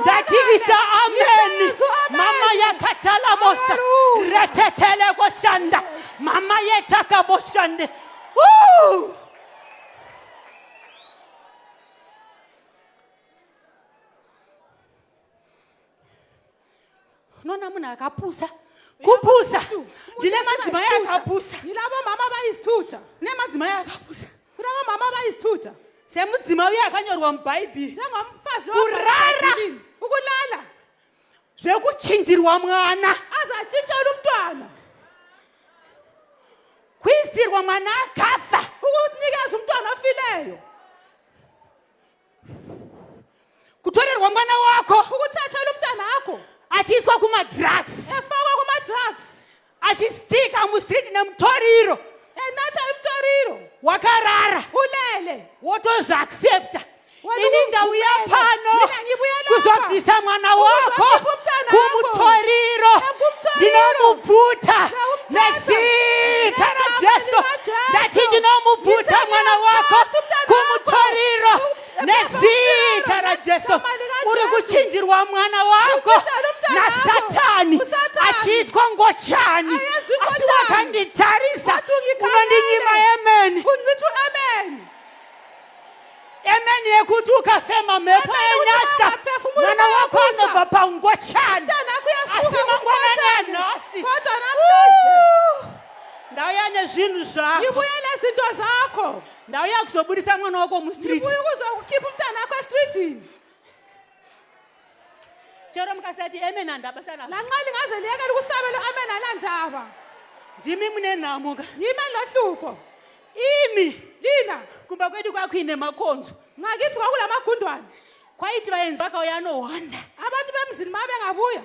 Ndati ita amen. Mama yakatalabosa Hallelujah. retetele koshanda. Mama yetakaboshande. Woo! Unoona munhu akapusa kupusa. Ndine madzimai akapusa. Ngilabo mama abayizithutha. Ndine madzimai akapusa. Kulabo mama abayizithutha. Semudzimai uye akanyorwa mubhaibheri. Njengomfazi Kurara. webhayibhilini. Ukulala Zvekuchinjirwa mwana. Aze atshintshele umntwana. Kuisirwa mwana akafa. Ukunikeza umntwana ofileyo. Kutorerwa mwana wako. Ukuthathela umntwana wakho. Achiiswa kumadrugs. Efakwa kuma-drugs. Achistika mustreet nemutoriro. Enatha imtoriro. Wakarara. Ulele. Wotozviaccepta. Wena Ini ndauya ukuvumele. pano Mina ngibuya lapha. kuzobvisa mwana wako Ukuzokhipha umntwana wakho. kumutoriro. Ekumtoriro. Ndinomubvuta Ndiyawumthatha. nezita Ngegama raJesu. likaJesu. Ndati ndinomubvuta Ngithe mwana wako ngiyamthatha umntwana wakho. kumutoriro nezita raJesu. Ngegama likaJesu. Uri kuchinjirwa mwana wako Uchinjana umntwana wakho. naSatani USathane. achiitwa ngochani. Ayenziwa Asi ngochani. wakanditarisa Wathi ungikhalele. unondinyima amen. Uncitha u-amen. Amen yekuti ukafema mhepo Amen yekuti yenyasha ungaphefumula mwana wako umoya womusa. anobva pangochani. Umntwana wakho Asi uyasuka mangwanani kumkhothane. anhasi. Kodwa namhlanje Ndauya nezvinhu zvako. ngibuye nezinto zakho. Ndauya kuzobudisa mwana wako mustreet. Ngibuye ukuzokukhipha umntwana wakho estridini. Chero mukasati amen handabasa nazvo. Lanxa lingaze liyekele ukusabela u-amen alandaba. Ndimi mune nhamo ka. Yimi enohlupho. Imi Lina kumba kwedu kwakuine makonzo. ngakithi kwakulamagundwane. Kwaiti vaenzi vakauya anohwanda. Abantu bemzini ma bengabuya.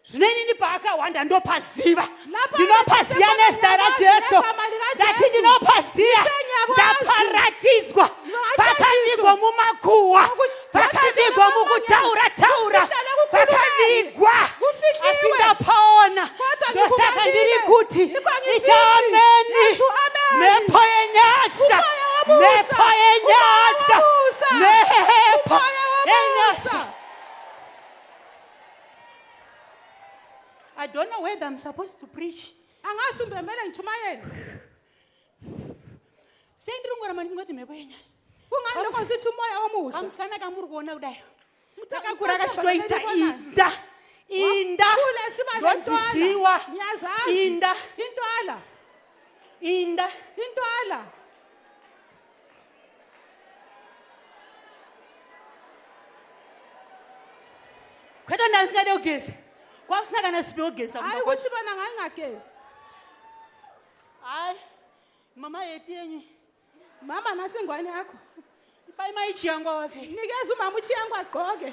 Zvino inini paakahwanda ndopaziva. Lapho Ndinopaziya abathi nezita raJesu. negama likaJesu. Ndati ndinopaziya. Ngithe ngiyakwazi. Ndaparatidzwa. Ngatshengiswa. Pakavigwa mumakuhwa. Kwaku- Pakavigwa mukutaura taura. Kufihlele kukhuluma. Pakavigwa, Kufihliwe. asi ndapaona. Kodwa Ndosaka ngikubonile. ndiri kuti Yikho ngisithi, ita ameni. yethu amen. Mhepo yenyasha, Umoya womusa. mhepo yenyasha, Umoya womusa. mhepo Umoya womusa. yenyasha. I don't know whether I'm supposed to preach. Angathi umbemele ngitshumayele. Sei ndiri kungoramba ndichingoti mhepo yenyasha. Kungani lokho sithi umoya womusa? Kamusikana kamuri kuona kudai. Mutaka- Takakura mutaka kachitoita vanelibonayo. inda. Inda. Wakhula siba lentwala. Ndodziziwa. Ngiyazazi. Inda. Intwala. Inda. Intwala. Kwete ndandisingade kugeza. Kwakusina kana sipi yokugeza Hayi kumba kwacho. ukuthi bona ngayingagezi. Hayi. Mama yeti yenyu. Mama nasingwane yakho. Ipai maichiyangwa wafe. Nikeza umama uchiyangu agqoke.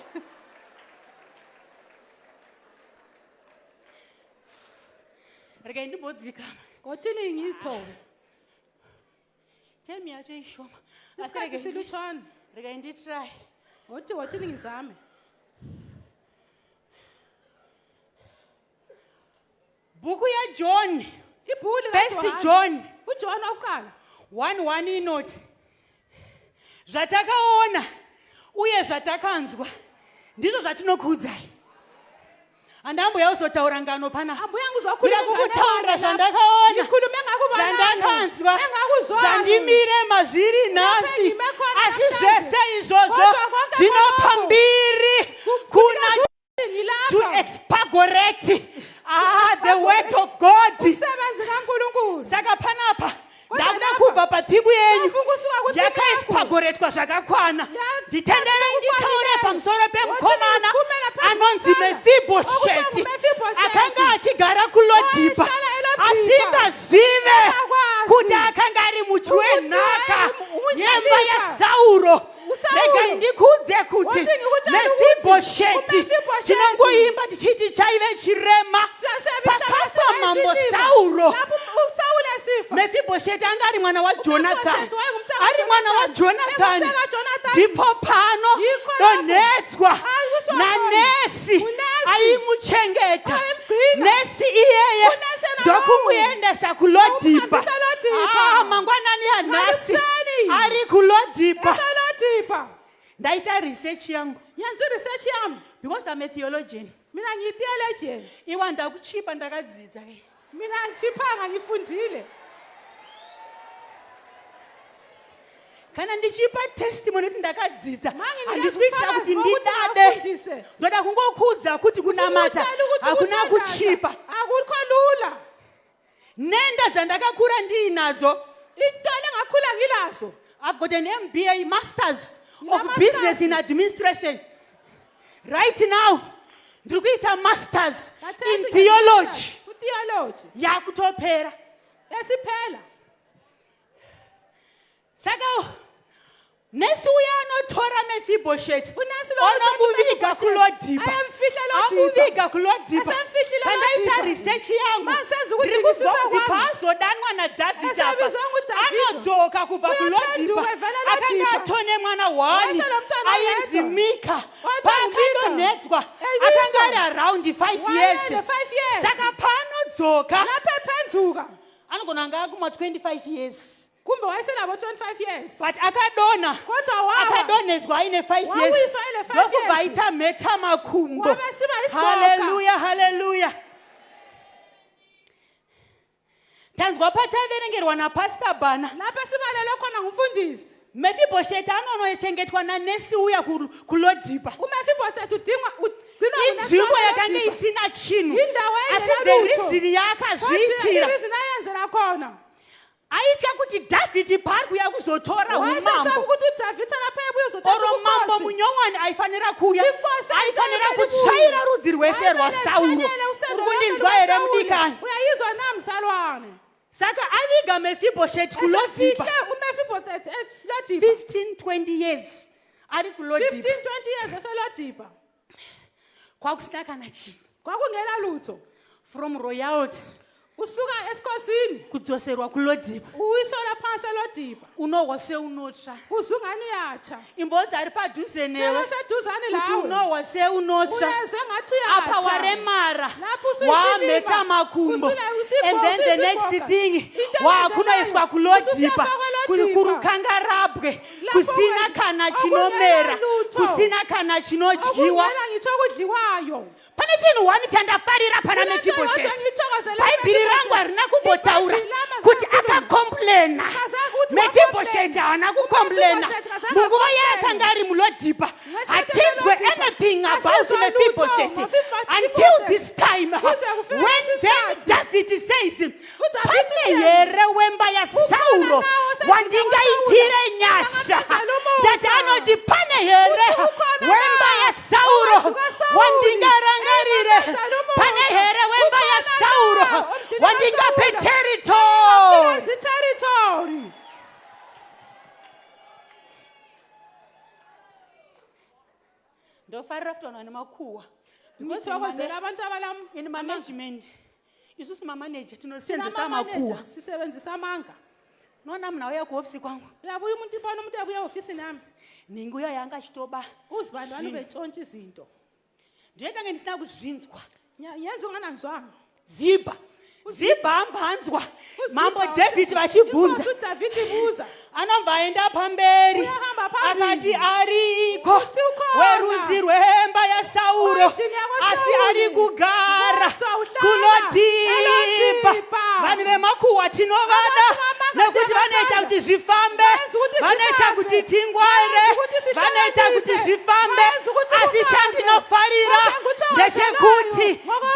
Regai ndimbodzikama. Ngothini ngizithobe. Temi yacho ishoma. Asi Isikhathi regai silutshwana. regai nditry. Ngothi wothini ngizame. Bhuku yaJohn. Ibhuku First likaJohane. John uJohn wokuqala. 1:1 inoti zvatakaona uye zvatakanzwa ndizvo zvatinokuudzai. Handamboya kuzotaura ngano panapa. Ambuya Kuda ngizokhuluma kukutaurira ngane zvandakaona, Ngikhulume ngakubonanga. zvandakanzwa, Engakuzwayo. zvandimire mazviri nhasi. engime khona Asi namhlanje. zvese izvozvo Kodwa konke zvinopa khonokho mbiri kuna Ngilapha. to expagorate the word of God. Umsebenzi kaNkulunkulu. Saka panapa Kodwa ndakuda lapha, kubva patsibu yenyu safuna ukusuka kutsibu yakho. yakaexpagoretwa zvakakwana. Ya- Nditenderei nditaure sokukwaneleyo. pamusoro pemukomana Wothi ngiphumela phezu anonzi komfana. Mefibhosheti Okuthiwa nguMefibhosheti. akanga achigara kuLodhiba Wayehlala eLodibha. asingazive Engakwazi. kuti akanga ari muti Ukuthi wenhaka waye- yemba umdlalifa. yaSauro. USawulo. Regai ndikudze kuti Wothi ngikutshele ukuthi Mefibhosheti uMefibhosheti tinongoimba tichiti chaive chirema pakafa mambo Sauro. Lapho uSawule esifa. Mefibhosheti anga ari mwana waJonathani, uMefibhosheti wayengumntaka ari mwana kaJonathani. waJonathani. Engumntaka kaJonathani. Ndipo pano Yikho lapho. donhedzwa Ayiswa khona. nanesi Unesi. aimuchengeta. Ayemgcina. Nesi iyeye Unesi yena lowo. ndokumuendesa kuLodhiba. Ukumhambisa Lodibha. Ah, mangwanani anhasi Ngalekuseni. ari kuLodhiba. EseLodibha. Ndaita research yangu Ngenza i-research yami. because I'm a theologian. Mina ngiyi-theologian. Iwa ndakuchipa ndakadzidza ke. Mina angichiphanga ngifundile. Kana ndichipa testimony kuti ndakadzidza, Mange handisi kuitira kuti ubufakazi bokuthi ndidade. ngafundise. Ndoda kungokudza kuti kunamata Ngifuna ukutshela ukuthi hakuna ukuthandaza kuchipa. Akukho lula. Nenda dzandakakura ndiinadzo. Intwala engakhula ngilazo. I've got an MBA, Masters of Ngina-masters. Business in Administration. Right now, ndiri kuita Masters Khathesi in Theology. Ku-theology. Yakutopera. Esiphela. Saka nesi uya anotora Mefibhosheti Unesi lo uthatha onomuviga uMefibhosheti. kuLodhiba. Ayamfihla eLodibha. Amuviga kuLodhiba. Esemfihlile Pandaita eLodibha. research yangu Masenza ndiri kuzwa ukudingisisa kunzi kwami. paazodanwa naDhavhidhi apa Esebizwa nguDavida. anodzoka kubva kuLodhiba Uyaphenduka evela akanga eLodibha. atone mwana 1 Wayesenomntwana ainzi oyedwa. Mika. Wathi nguMika. Paakadonhedzwa Elisha. akanga ari around 5 years. Wayene 5 years. Saka paanodzoka Lapho ephenduka. anogona anga akuma 25 years. Kumbe wayesenabo 25 years. But akadonha Kodwa wawa. akadonhedzwa aine 5 years Wawiswa aine 5 ndokubva years. aita mheta makumbo. Wabe siba isigoga. Haleluya, haleluya. Tanzwa pataverengerwa napastor Bana. Lapho esibalelwe khona ngumfundisi. Mefibhosheti anonochengetwa nanesi uya kuLodhiba. uMefibhosheti udingwa ugcinwa ngunesi Inzvimbo wakhe yakanga eLodibha. isina chinhu. Indawo Asi the engenalutho. reason Kodwa yaakazviitira i-reason ayenzela khona. aitya kuti Dhavhidhi paari kuuya kuzotora Wayesesaba umambo. ukuthi uDavida lapho ebuya uzothatha Oro mambo ubukhosi. munyowani aifanira kuuya, Inkosi aifanira ayitshayela kutsvaira ibuye. rudzi rwese rwaSauro. Ayitshayele usendo Uri lonke kundinzwa here lukaSawule. mudikani? Uyayizwa na mzalwane? Saka aviga Mefibhosheti kuLodhiba. Esefihle uMefibhosheti eLodibha. 15 20 years ari kuLodhiba. 15 20 years eseLodibha. Kwakusina kana chinhu. Kwakungela lutho. From royalty. Usuka esikhosini Kudzoserwa kuLodhiba. uwiselwa phansi eLodiba. Unohwa seunotsva. Uzungani uyatsha. Imbodzi ari padhuze Tshela newe oseduzane kuti lawe. unohwa seunotsva. Uyezwe ngathi Apa uyatsha. waremara, Lapho usuyisilima. wamheta makumbo, and then the next Ususigoga. thing, Into wakunoiswa elandelayo, kuLodhiba, usuyafakwa eLodiba. kurukangarabwe, Lapho kusina wena- kana chinomera, okungela lutho. kusina kana chinodyiwa. Okungela ngitsho okudliwayo. Pane chinhu wani chandafarira pana Kule nto yodwa Mefibhosheti. engiyithokozela Bhaibheri kuMefibhosheti. rangu harina kumbotaura IBhayibheli lami kuti azange likhulume. akakomplena. Akazange ukuthi Mefibhosheti wakomplena. haana kukomplena. uMefibhosheti akazange Munguva akomplene. yaakanga ari muLodhiba, Ngesikhathi hatinzwe eseLodhiba, anything about asizwa lutho Mefibhosheti ngoMefibhosheti. until this time Kuze kufike when lesi then sikhathi. David says, UDavid pane uthi, here wemba yaSauro Ukhona na osendlini wandingaitire yakwaSawula, nyasha. angamenzela umusa. Ndati anoti pane here Uthi ukhona na wemba yaSauro owendlu kaSawuli, wandingarangarire, engamenzela umusa. pane here wemba Ukhona na yaSauro omdlini wandingape kaSawula, territory. engamnikeza iterritory. Ndofarira futi vanhu vane makuhwa. Because Ngithokozela abantu abalam in management, isusu mamanager tinosenzesa Sinama-manager, makuhwa. sisebenzisa amanga. Unoona munhu auya kuhofisi kwangu, Uyabuya umuntu, ibona umuntu ebuya ehofisini yami, nhingi uya yanga achitoba uzibantwana zvinhu. ubetshontsha izinto. Ndinoita kunge ndisina kuzvinzwa. Yenza ungananzwanga. Zibha, Zibha ambanzwa. UZibha Mambo David vachibvunza, Inkosi uDavid ibuza. anobva aenda pamberi, Uyahamba phambili. akati ariko Uthi ukhona. werudzi rwemba yaSauro, Endlini yakwaSawuli. asi ari kugara Kodwa uhlala kuLodhiba. eLodhiba. Vanhu vemakuhwa tinovada Abantu vamanga nekuti vanoita siyabathanda. kuti zvifambe, Vayenza ukuthi vanoita sihambe. kuti tingware, Vayenza ukuthi vanoita kuti sihlakaniphe. zvifambe. Vayenza ukuthi Asi kuhambe. chandinofarira Kodwa nguthokozelayo, ndechekuti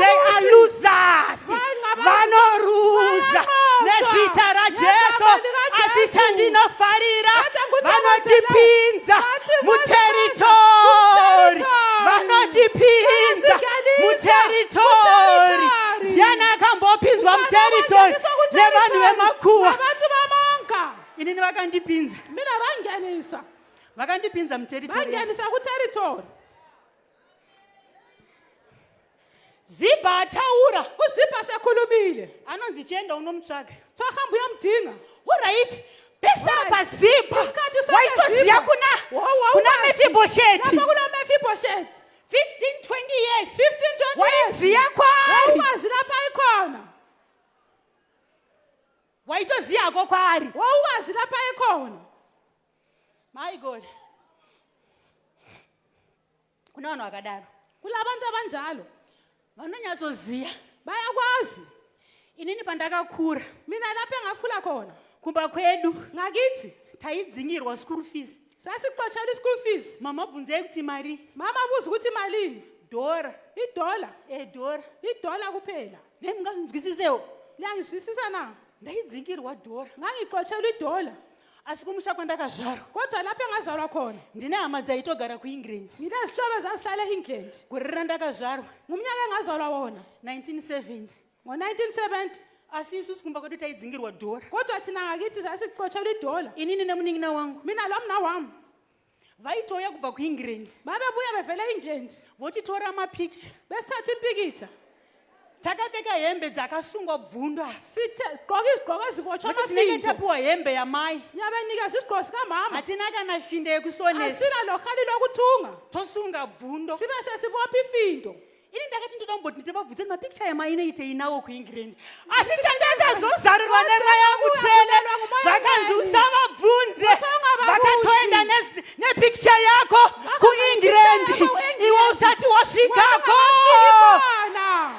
they are ngokokuthi losers, Vayingaba- vanoruza Bayanqotshwa. nezita raJesu. Ngegama likaJesu. Asi chandinofarira, Kodwa nguthokozelayo, vanotipinza bathi muteritori, muteritori. vanotipinza Bayasigalisa muteritori. muteritori. Ndiani akambopinzwa muteritori Ubani owangeniswa nevanhu kuterritory? vemakuhwa? Abantu bamanga. Inini vakandipinza, Mina bangenisa. vakandipinza muteritori. Bangenisa kuterritory. Zibha ataura, UZibha sekhulumile. anonzi chienda unomutsvaga. Kuthiwa hamba uyomdinga. Alright, pesapa Alright. Zibha Isikhathi sonke waitoziya Zibha. kuna Wawukwazi. kuna Mefibhosheti Lapho kulo Mefibhosheti. 15 20 years 15 20 years. waiziya kwaari, Wawukwazi lapha ikhona. waitoziyako kwaari. Wawukwazi lapha ikhona. My God, kuna vanhu vakadaro Kulabantu abanjalo. vanonyatsoziya. Bayakwazi. Inini pandakakura Mina lapha engakhula khona. kumba kwedu, Ngakithi taidzingirwa school fees. sasixotshelwa i-school fees. Mama bvunzei kuti mari Mama buza ukuthi malini? dhora, Idola. edhora. Idola kuphela. Nemungazvinzwisisewo, Liyangizwisisa na? ndaidzingirwa dhora. Ngangixotshelwa idola. Asi kumusha kwandakazvarwa, Kodwa lapha engazalwa khona ndine hama dzaitogara kuEngland. ngilezihlobo ezazihlala e-England. Gore randakazvarwa, Ngumnyaka engazalwa wona 1970. ngo-1970. Asi isusu kumba kwedu taidzingirwa dhora. Kodwa thina ngakithi sasixotshelwa idola. Inini nemunin'ina wangu Mina lo mna wami vaitouya kubva kuEngland, babebuya bevela e-England votitora mapicture besithatha impikitsha takapfeka hembe dzakasungwa bvundu, asi sigqoke izigqoko ezibotshwa kuti tinenge amafindo. tapiwa hembe yamai, Siyabenikeza isigqoko sikamama. hatina kana shinda yekusonesa, Asina lohali lokuthunga. tosunga bvundo. Sibe sesibopha ifindo. Ini ndakati ndoda kumboti ndivabvunze mapicture yamai inoitei nawo kuEngland, asi chandakazozarirwa nemweya mutsvene, zvakanzi usavabvunze. Vakatoenda nepicture yako kuEngland iwe usati wasvikako. Khona.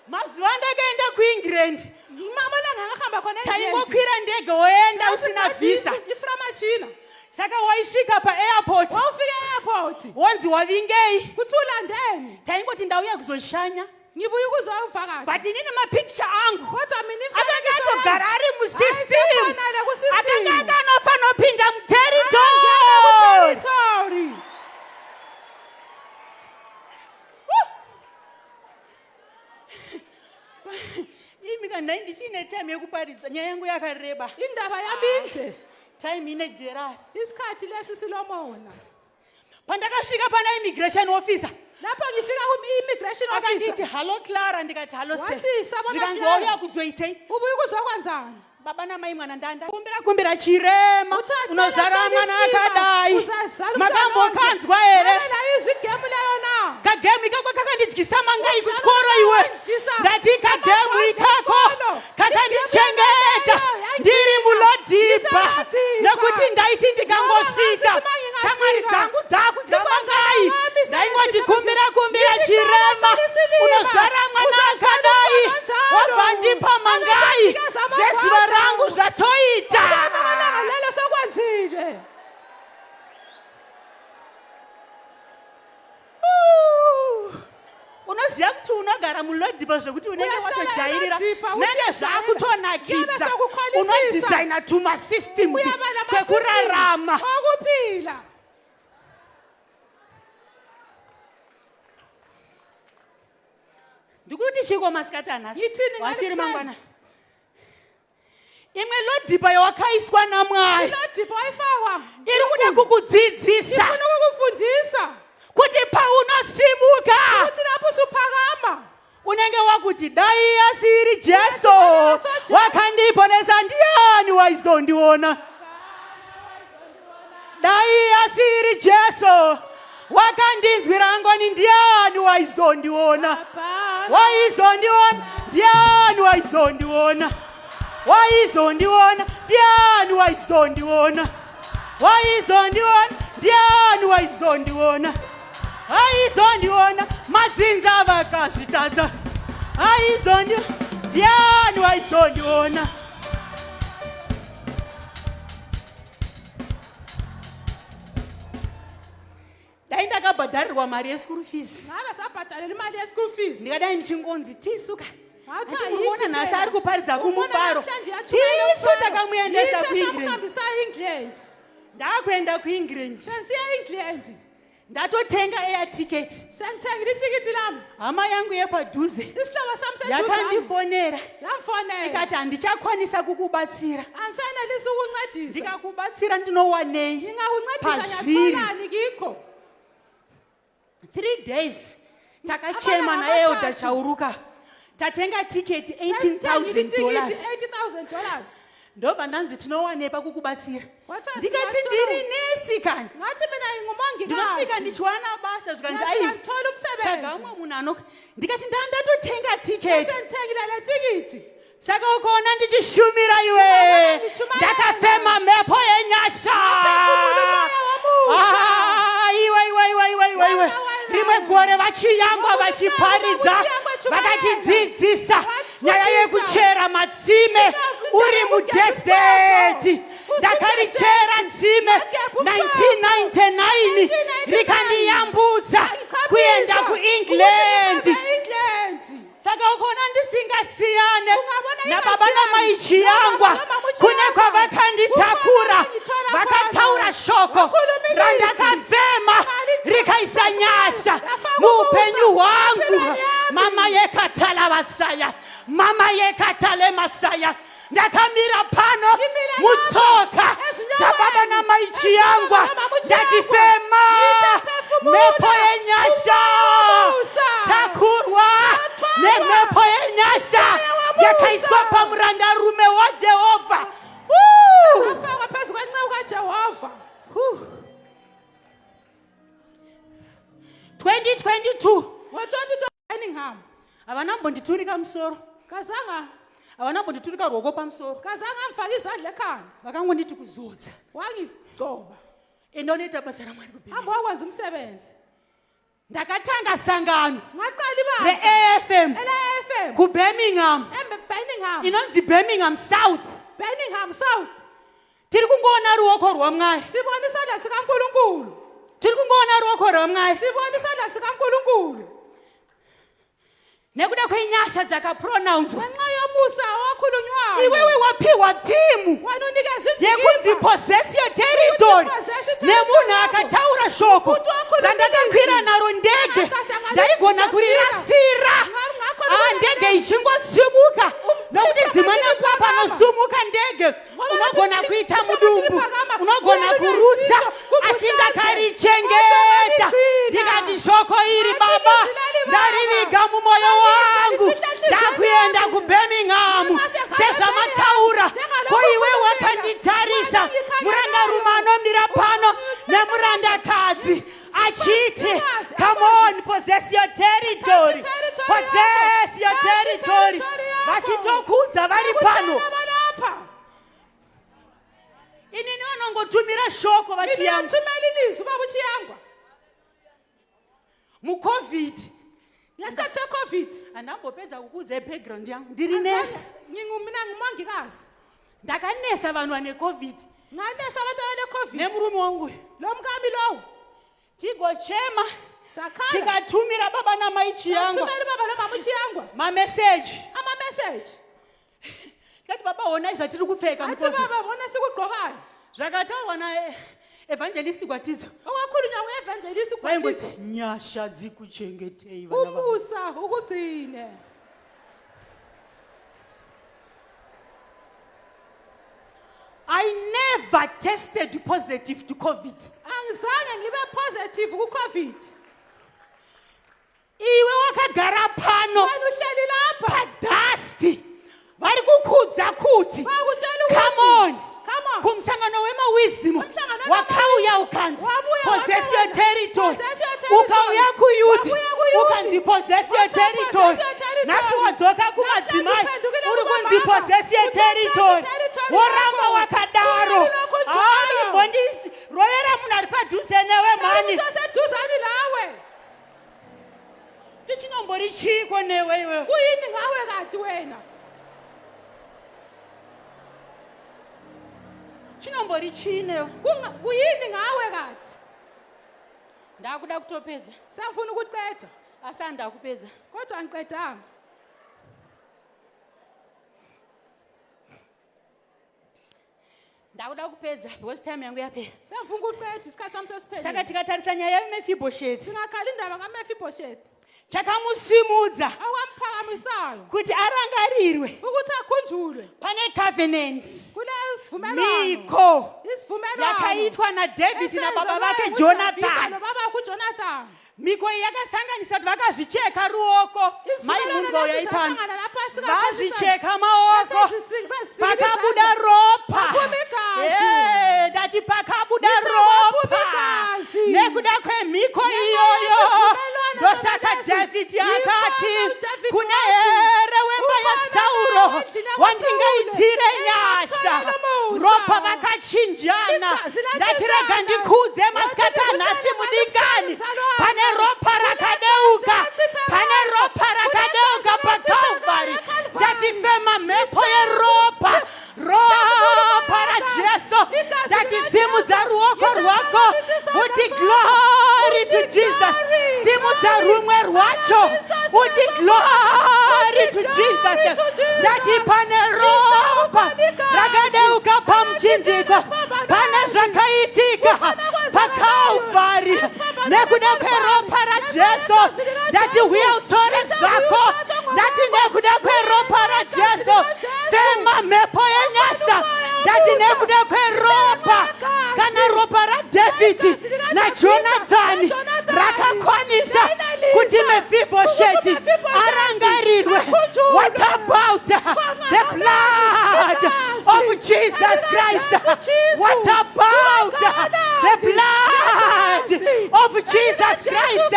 Mazuva andakaenda kuEngland, Mama la ngakahamba khona e-England. taingokwira ndege woenda usina vhisa. Iframachina. Saka waisvika paairport, Wawufika e-airport. wonzi wavingei. Kuthi ulandeni. Taingoti ndauya kuzoshanya, Ngibuya ukuzovakatsha. but inini mapicture angu Kodwa mina akanga imifanekiso yami atogara ari musystem, ayisekhona le kusystem. akanga akanofanopinda Ayangena muteritori. kuterritory. Imi kana ndai ndichiine time. time yekuparidza nyaya yangu yakareba Indaba yami inde. time ine jerasi Isikhathi lesi silomona. Pandakasvika pana immigration officer, Lapho ngifika ku-immigration akanditi, officer. "Hallo Clara." Ndikati, "Hallo sir." Wathi, "Sabona, Zvikanzi, Clara." "Wauya kuzoitei?" Ubuye ukuzokwenzani? Baba namai, mwana ndanda kumbira kumbira chirema, Uthatha unozvara thatha mwana isilima, akadai. uzazala umntwana Makambokanzwa onje. here? Lalela izwi igemu leyo na. Kagemu ikako kakandidyisa mangai Udlala kuchikoro iwe. wandidlisa Ndati kagemu amagwazi ikako esikolo. kakandichengeta Igemu leyo ndiri yangigcina. mulodhibha, Ndiselodibha. nekuti ndaiti ndikangosvika, Ngoba ngasithi mangingafika, shamwari dzangu dzakudya mangai. wami Ndaingoti, senesitha "Kumbira kumbira Ngithi chirema, cela isilima, unozvara mwana uzazala akadai." umntwana onjalo. Wabva ndipa mangai. Abesenikeza amagwazi. Zvezuva rangu zvatoita. Amalanga lelo sokwenzile. Ooh. Unoziva kuti unogara mulodhibha zvekuti unenge Uyahlala watojairira, elodibha, zvinenge uthi uyajaira. zvakutonakidza. Kuyabe sekukhwalisisa. Unodhisaina tumasystems Uyaba nama-systems kwekurarama. okuphila. Ndikuti chiko masikati anhasi? Ngithini Wachiri ngalekuseni? mangwana imwe lodhibha yawakaiswa naMwari Ilodibha wayifakwa iri kuda kukudzidzisa ifuna ukukufundisa kuti paunosvimuka, ukuthi lapho usuphakama, unenge wakuti, "Dai asiri Jesu Jesu. wakandiponesa, ndiani waizondiona? Dai asiri Jesu wakandinzwira ngoni, ndiani waizondiona? Waizondiona ndiani? Waizondiona, waizondiona ndiani? Waizondiona, waizondiona ndiani? Waizondiona, aizondiona madzinza vakazvitadza, aizondi ndiani waizondiona?" Dai ndakabhadharirwa mari yeschool fees, Ngabe sabhadalela imali ye-school fees, ndingadai ndichingonzi tisuka. Ngathi Muona ayithi nhasi phela. ari kuparidza Umbona kumufaro. namhlanje uyatshumayela Tisu umfaro. takamuendesa Yithi kuEngland. esamhambisa e-England. Ndakuenda kuEngland, Sesiya e-England. ndatotenga air ticket. Sengithengile itikiti lami. Hama yangu yepadhuze Isihlobo sami seduzane yakandifonera, yamfonela, ikati, "Handichakwanisa kukubatsira. angisanelisi ukuncedisa. Ndikakubatsira ndinowanei Ngingakuncedisa pazviri?" ngiyatholani kikho? 3 days takachema Amalanga naelder amathathu. Chauruka, tatenga tiketi, Sesithengile $18,000 itikiti, $80,000. Ndobva ndanzi, "Tinowanepa kukubatsira?" Wathi, Ndikati, "Singathola." "Ndiri nesi kani." Ngathi mina Ndinofika ngingumongikazi. ndichiwana basa. Zvikanzi, Ngafika "Ai, ngithola tsvaga umsebenzi. umwe munhu ano." Ndikati, "Ndandatotenga tiketi." Sengithengile le tikiti. Saka ukaona ndichishumira iwe, Ukaona ndichumayela. ndakafema mhepo yenyasha. Ngaphefumula umoya womusa. Ah, iwe iwe iwe iwe iwe iwe. Wena, wena. Rimwe gore vaChiyangwa Ngokuti vachiparidza, vaChiyangwa chumayela. vakatidzidzisa Vatifundisa. nyaya yekuchera matsime uri mudesert. Ndakarichera tsime 1999, rikandiyambutsa kuenda kuEngland. England. Saka ukaona ndisingasiyane Ungabona nababa ingasiyani. namai Chiyangwa, Nababa namama kune Chiyangwa. kwavakanditakura, Kukhona kwabangithwala vakataura khona. shoko Wakhuluma ilizwi. randakafema, rikaisa nyasha Rafaka muupenyu umusa hwangu. empilweni yami. Mama yekatala vasaya, mama yekatale masaya, ndakamira pano Ngimile mutsoka lapha, ezinyaweni, dzababa namai Chiyangwa, ezinyaweni namama ndati, Chiyangwa. "Fema Ngithe mhepo phefumula, yenyasha." umoya womusa. Takurwa Tathwalwa. nemhepo yenyasha Umoya womusa. yakaiswa pamurandarume waJehovha. Woo! Afakwa phezu kwenceku kaJehova. 2022, Ngo-2020 Birmingham. havana mbonditurika musoro, Kazanga havana mbonditurika ruoko pamusoro. Kazange angifake izandla ekhanda. Vakangonditi, "Kuzodza, Wangigcoba. enda unoita basa raMwari kuBirmingham." Hamba wakwenza umsebenzi. Ndakatanga sangano Ngaqala ibandla reAFM ele-AFM kuBirmingham, eBirmingham. inonzi Birmingham South. Birmingham South. Tiri kungoona ruoko rwaMwari. Sibona isandla sikaNkulunkulu. Tiri kungoona ruoko rwaMwari Sibona isandla sikaNkulunkulu nekuda kwenyasha dzakapronounswa. Ngenxa yomusa owakhulunywayo. Iwewe wapiwa theme Wena unikezwe yekunzi indikimba. "Possess your territory" Ukuthi possess i-territory nemunhu yakho. akataura shoko Kuti wakhuluma randakakwira ilizwi. naro ndege, Akatanga ndaigona kurirasira. Ngakhona Ah, ndege ichingosimuka, nokuti dzimwe Umphefumulo nguva Ngoba lapho Unogona kuita ihlabathi mudumbu, liphakama, unogona uyalula kurutsa, isisu, kumbe asi uhlanze. ndakarichengeta. Kodwa ngaligcina. Ndikati shoko iri Ngathi baba, ilizwi leli baba. ndariviga mumoyo wangu, Ndalifihla enhliziyweni ndakuenda yami. kuBirmingham Noma sezvamataura. Njengalokhu Ko iwe ukhulumile. wakanditarisa, Wena ngikhangelayo. murandarume anomira pano nemurandakadzi achiti, Mfakazi, come on, possess your territory, Thatha possess your yakho. territory. Thatha territory yakho. Vachitokudza vari pano. Bakutshela balapha. Inini vanongotumira shoko Mina vachiyangwa ngiyathumela ilizwi ubaba uChiyangwa. Mucovid. Ngesikhathi seCovid. Handambopedza kukuudzai background yangu. Ndiri nesi. Mina ngumongikazi. Ndakanesa vanhu vane COVID. Nganesa abantu abane-COVID. Nemurume wangu. Lo mkami lowo. Tigochema. Sakhala. Tikatumira baba namai Chiyangwa Thumela ubaba nomama uChiyangwa. mameseji. Ama-message. Tikati baba, honai zvatiri kupfeka Athi muCovid. baba, bona sikugqokayo. Zvakataurwa naevangelist Gwatidzo. Okwakhulunywa ngu-evangelist Vaingoti uGwatidzo. nyasha dzikuchengetei vana vangu. Umusa ukugcine. I never tested positive to COVID. Angizange ngibe positive ku-COVID. Iwe wakagara pano Wena uhleli lapha. padhasti, vari kukudza kuti Bakutshela ukuthi come on, Come on. kumusangano wemawisdom Umhlangano wakauya ukanzi Wabuya possess your wakhona. territory. Possess your territory. Ukauya kuyouth, Wabuya kuyouth. ukanzi possess your Wathiwa territory. possess your territory. Nhasi wadzoka kumadzimai, Namhlanje uri uphendukile kunzi kubamama. possess your Uthatha territory. territory Woramba yakho. wakadaro. Ungalokhu njalo. Hayi, mbondirovera munhu ari padhuze newe mhani. Umuntu oseduzane lawe. Tichinombori chiiko newe iwewe? Kuyini ngawe kati wena? Chinombori chii newe? Kuyini ngawe kati? Ndakuda kutopedza. Sengifuna ukuqeda. Asi handakupedza. Kodwa angiqedanga. Ndakuda kupedza because time yangu yapera. Sengifuna ukuqeda, isikhathi sami Saka sesiphelile. tikatarisa nyaya yaMefibhosheti, Singakhala indaba kaMefiboshethi. chakamusimudza Okwamphakamisayo kuti arangarirwe ukuthi akhunjulwe pane covenant, kule sivumelwano. miko Isivumelwano yakaitwa naDhavhidhi nababa vake Jonathan. Nobaba kuJonathan. Miko iyi yakasanganisa kuti vakazvicheka ruoko. Mai Isivumelwano mundwa lesi uyai pano. sahlangana lapho asikakhulumisana. Vazvicheka maoko, pakabuda ropa. Kwaphuma igazi. Eh, ndati pakabuda Ngithe ropa kwaphuma igazi. nekuda kwemhiko Ngenxa iyoyo. yesivumelwano Ndosaka sona lesi. Dhavhidhi Yikho akati, uDavidi kuna wathi, here wemba "Ukhona yaSauro na endlini yakwaSawule wandingaitire nyasha?" engingamtholela umusa. Ropa vakachinjana. Igazi Ndati rega latshintshana. ndikudze Wathi masikati anhasi, ndikutshele mudikani, mzalwane. pane ropa rakadeuka, Kunegazi pane ropa rakadeuka paCalvary. eCalvary. Ndati fema mhepo yeropa, ropa raJesu. Ndati simudza ruoko rwako uti glory to Jesus. Simudza rumwe rwacho uti glory to Jesus. Ndati pane ropa rakadeuka pamuchinjikwa, pane zvakaitika paCalvary nekuda kweropa raJesu. Ndati huya utore zvako. Ndati nekuda kweropa raJesu, fema mhepo yenyasha. Ndati nekuda kweropa, kana ropa raDhavhidhi naJonathani rakakwanisa kuti Mefibhosheti arangarirwe, what about the blood of Jesus Christ? What about the blood of Jesus Christ?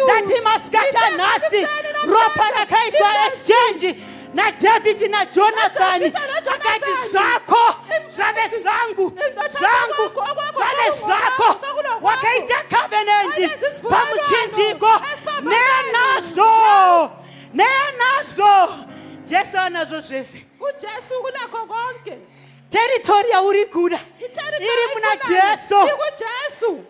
Ndati masikati anhasi, ropa rakaitwa exchange naDhavhidhi naJonathani, akati zvako zvave zvangu, zvangu zvave zvako. Wakaita covenant pamuchinjiko neanazvo, neanazvo. Jesu anazvo zvese. UJesu kulakho konke. Territory yauri kuda Iterritory iri muna oyifunayo Jesu. ikuJesu.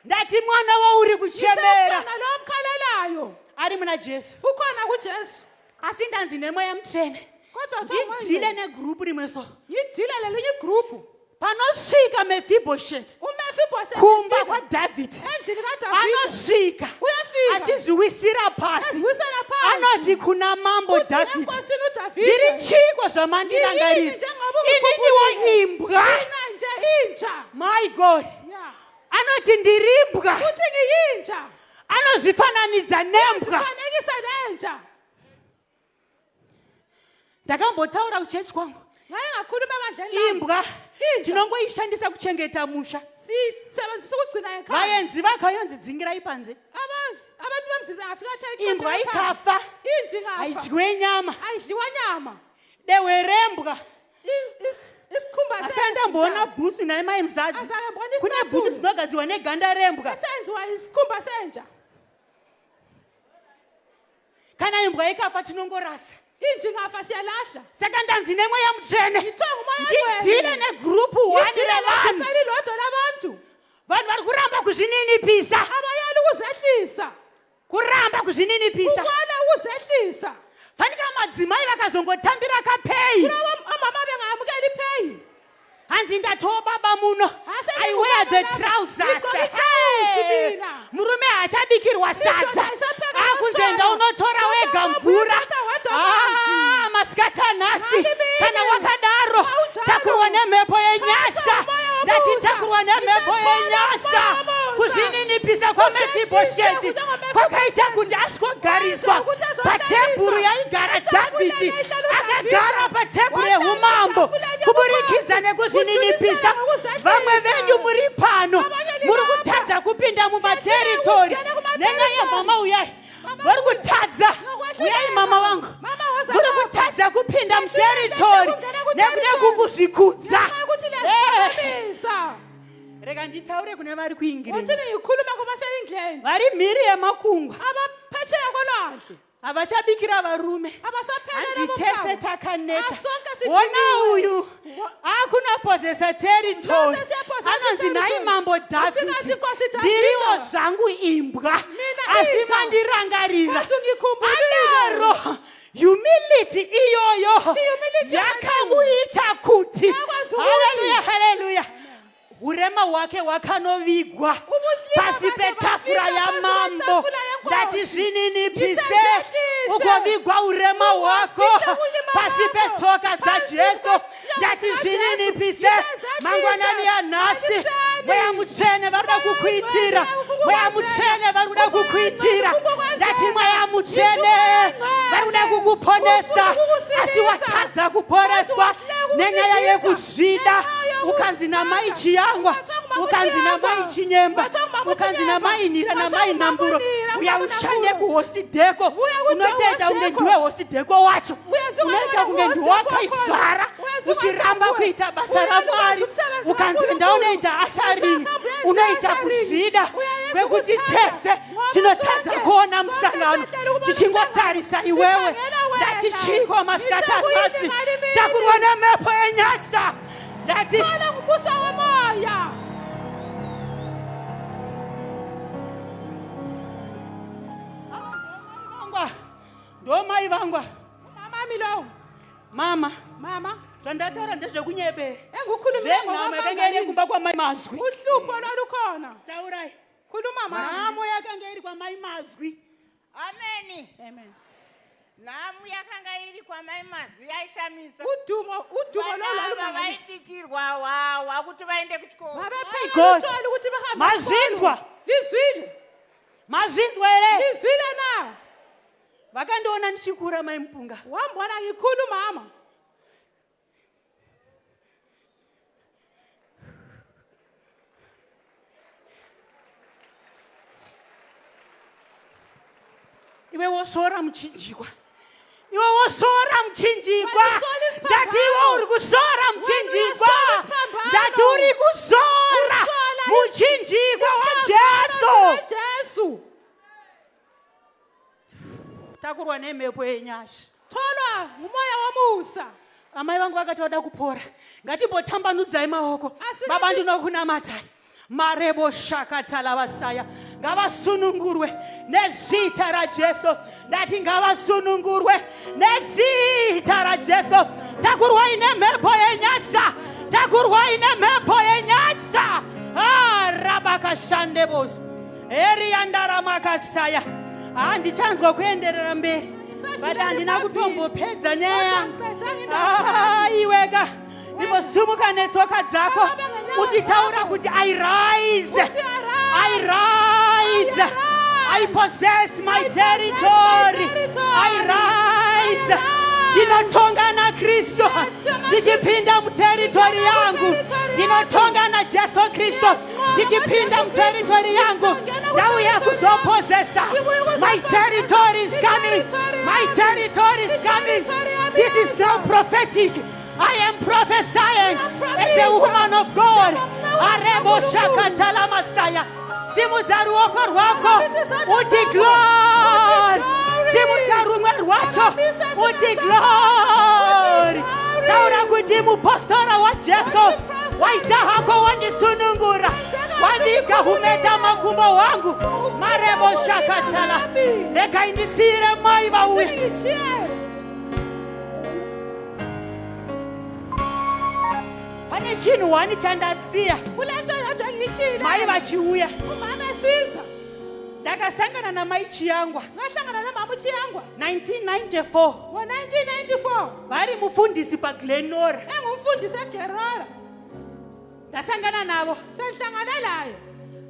Ndati mwana wauri kuchemera Umntwana lo omkhalelayo ari muna Jesu. ukhona kuJesu. Asi ndanzi neMweya Mutsvene Kodwa kuthiwa ndidhile negrupu rimwe so. Ngidile lelinye igruphu. Panosvika Mefibhosheti uMefiboshethi kumba efika kwaDhavhidhi, endlini kaDavide, anosvika uyafika. Afika. Achizviwisira pasi. Eziwisela phansi. Anoti kuna mambo Uthi Dhavhidhi, enkosini uDavide, ndiri chiiko zvamandirangarira? Yini njengoba Ininiwo ungikhumbulile? imbwa. Mina nje inja. My God. Yeah. Anoti ndiri imbwa. Uthi ngiyinja. Anozvifananidza nembwa. Sifanekisa nenja. Ndakambotaura kuchechi kwangu. Ngake ngakhuluma ebandleni lami. Imbwa Inja. tinongoishandisa kuchengeta musha. Siyisebenzisa ukugcina ekhaya. Vaenzi vakauyonzi dzingirai panze. Abantu bemzini bangafika bathi Imbwa ayiqothele phansi. ikafa Inja ingafa. haidyiwe nyama. Ayidliwa nyama. Dehwe rembwa. Isikhumba Asi andamboona bhutsu nhai mai muzadzi. Asake mbona Kune bhutsu isicathulo. dzinogadzirwa neganda rembwa. Esenziwa isikhumba senja. Kana imbwa ikafa tinongorasa. Inja ingafa siyalahla. Saka ndanzi nemweya mutsvene. Ngithiwa ngumoya Ndidhile ongcwele. negrupu 1 Ngidile revanhu. negrupu elilodwa labantu. Vanhu vari kuramba kuzvininipisa. Abayala ukuzehlisa. Kuramba kuzvininipisa. Ukwala ukuzehlisa. Fanika madzimai vakazongotambira kapeyi. Kulabo omama bengamukela ipeyi. Hanzi ndatoo baba muno. Asi I wear the ndingubaba trousers. Ngigqoke itrawuzi Hey! mina. Murume haachabikirwa Indoda sadza. isapheka Akunzoenda amaswara. unotora Kodwa wega baba mvura. uyathatha wedwa amanzi. Ah, masikati anhasi. Ngalimile. Kana wakadaro, Awunjalo. takurwa nemhepo yenyasha. Thatha umoya womusa. Ndati takurwa nemhepo Ngithe yenyasha. thwala umoya womusa. Kuzvininipisa kwaMefibhosheti Kuzehlisa kuta kwakaita kuti asvikogariswa Kwakaita kuti azohlaliswa. patebhuru yaigara Etafuleni Dhavhidhi. yayihlala uDavida. Akagara patebhuru Wahlala yeumambo etafuleni kuburikidza yobukhosi. nekuzvininipisa. Kudlulisela ngokuzehlisa. Vamwe venyu muri pano Abanye muri nilapha. kutadza kupinda mumateritori Nifuna ukungena nenyaya yemama uyai Mama vari uya. kutadza Nokwehluleka. uyai mama wangu Mama woza muri lapha. kutadza kupinda Ngehluleka muteritori ukungena nekuda kuterritory. kukuzvikudza Ngenxa yokuthi Eh. niyaziphakamisa. Rega nditaure kune vari kuEngland. Uthi ngikhuluma kubase-England. Vari mhiri yemakungwa. Abaphesheya kolwandle. Havachabikira varume. Abasaphelele Hanzi bomhlaba. tese takaneta. Asonke Wona sidiniwe. uyu akunopozesa territory. Lose siyapozesa Anonzi nhai territory. mambo Uthi Dhavhidhi. ngathi Nkosi Dhavhidha. Ndiriwo zvangu imbwa. Mina Asi inja. mandirangarira. Wathi ungikhumbulile. Adaro humility iyoyo Humility yakamuita kuti. Yakwenza ukuthi. Haleluya, haleluya. Urema hwake hwakanovigwa Ubuzilima pasi bakhe petafura bafika pasi yamambo. kwetafula yenkosi. Ndati zvininipise Ngithe ugovigwa urema hwako Ugofihle ubulima pasi bakho. petsoka Pasi dzaJesu. kwetsoka Ndati zaJesu. zvininipise Ngithe mangwanani anhasi. Ekuseni. Mweya mutsvene vari kuda Mweya kukuitira. Ngcwele ufuna Mweya ukukwenzela. mutsvene vari kuda Umoya Ngcwele kukuitira. ufuna ukukwenzela. Ndati mweya mutsvene Ngithi uMoya Ngcwele vari kuda kukuponesa ufuna ukukusilisa. asi watadza kuporeswa Wathi wahluleka nenyaya ukusilisa. yekuzvida. Ngenxa yokuzithanda. Ukanzi namai Chiyangwa, ukanzi namai Chinyemba, ukanzi namai Nhira, namai Nhamburo, uya ushande kuhosidheko. Unotoita kunge ndiwe hosidheko wacho, unoita kunge ndiwe wakaizvara, uchiramba kuita basa raMwari. Ukanzi enda unoita asharini, unoita kuzvida kwekuti tese tinotadza kuona musangano tichingotarisa iwewe. Ndati chiiko masikati anhasi? Takurwa nemhepo yenyasha. Ndati Thola ngumbuso womoya. Vangwa, ndomai vangwa. Umamami lowo. Mama. Mama. Zvandataura ndezvekunyebera. Engukhulumile Zvenhamo yakanga iri kumba kwamai Mazwi. Uhlupho lwalukhona. Taurai. Khuluma mama. Nhamo yakanga iri kwamai Mazwi. Ameni. Amen. Nhamu yakanga iri kwamai Mazwi yaishamisa. Udumo udumo lolu Vana ava lwalumangalisa. vaibikirwa hwahwa kuti vaende kuchikoro. Babepheka God. utshwala ukuthi bahambe Mazvinzwa. esikolo. Lizwile. Mazvinzwa here? Lizwile na. Vakandiona ndichikura mai Mupunga. Wambona ngikhulu mama. Iwe wosora muchinjikwa. Iwe wosora muchinjikwa. Wena usola isiphambano. Ndati iwe uri kusora muchinjikwa. Wena usola isiphambano. Ndati uri kusora Usola muchinjikwa Isiphambano waJesu. sikaJesu. Takurwa nemhepo yenyasha. Tholwa ngumoya womusa. Amai vangu vakati vada kupora. Ngatimbotambanudzai maoko. Asi Baba ngasi- ndinokunamatai. Marebo shakatala vasaya. Ngavasunungurwe nezita raJesu. Ndati ngavasunungurwe nezita raJesu. Takurwai nemhepo yenyasha. Takurwai nemhepo yenyasha. Ah, rabakashandebos. Eriandaramakasaya. Handichanzwa kuenderera mberi, but handina kutombopedza nyaya yangu. Ah, iweka imbosumuka netsoka dzako uchitaura kuti, "I rise, I rise, I possess my territory. I rise. Ndinotonga naKristu ndichipinda muterritory yangu. Ndinotonga naJesu Kristu ndichipinda muterritory yangu. Ndauya kuzopossessa. My territory is coming. My territory is coming." This is now prophetic. I am prophesying as a woman of God. Arebo shakatala masaya. Simudza ruoko rwako uti, "Glory." Simudza rumwe rwacho uti, "Glory." Taura kuti, "Mupostora waJesu, waita hako wandisunungura, wandiga humeta makumbo wangu." Marebo shakatala. Regai ndisiyire mai vauya. Ngitshiyele. Pane chinhu wani chandasiya. Kule nto yodwa engiyitshiyile. Mai vachiuya, Umama esiza, ndakasangana namai Chiyangwa ngahlangana nomama uChiyangwa 1994, ngo-1994, vari mufundisi paGlen Norah. Engumfundisi eGlen Norah. Ndasangana navo. Sengihlangane layo.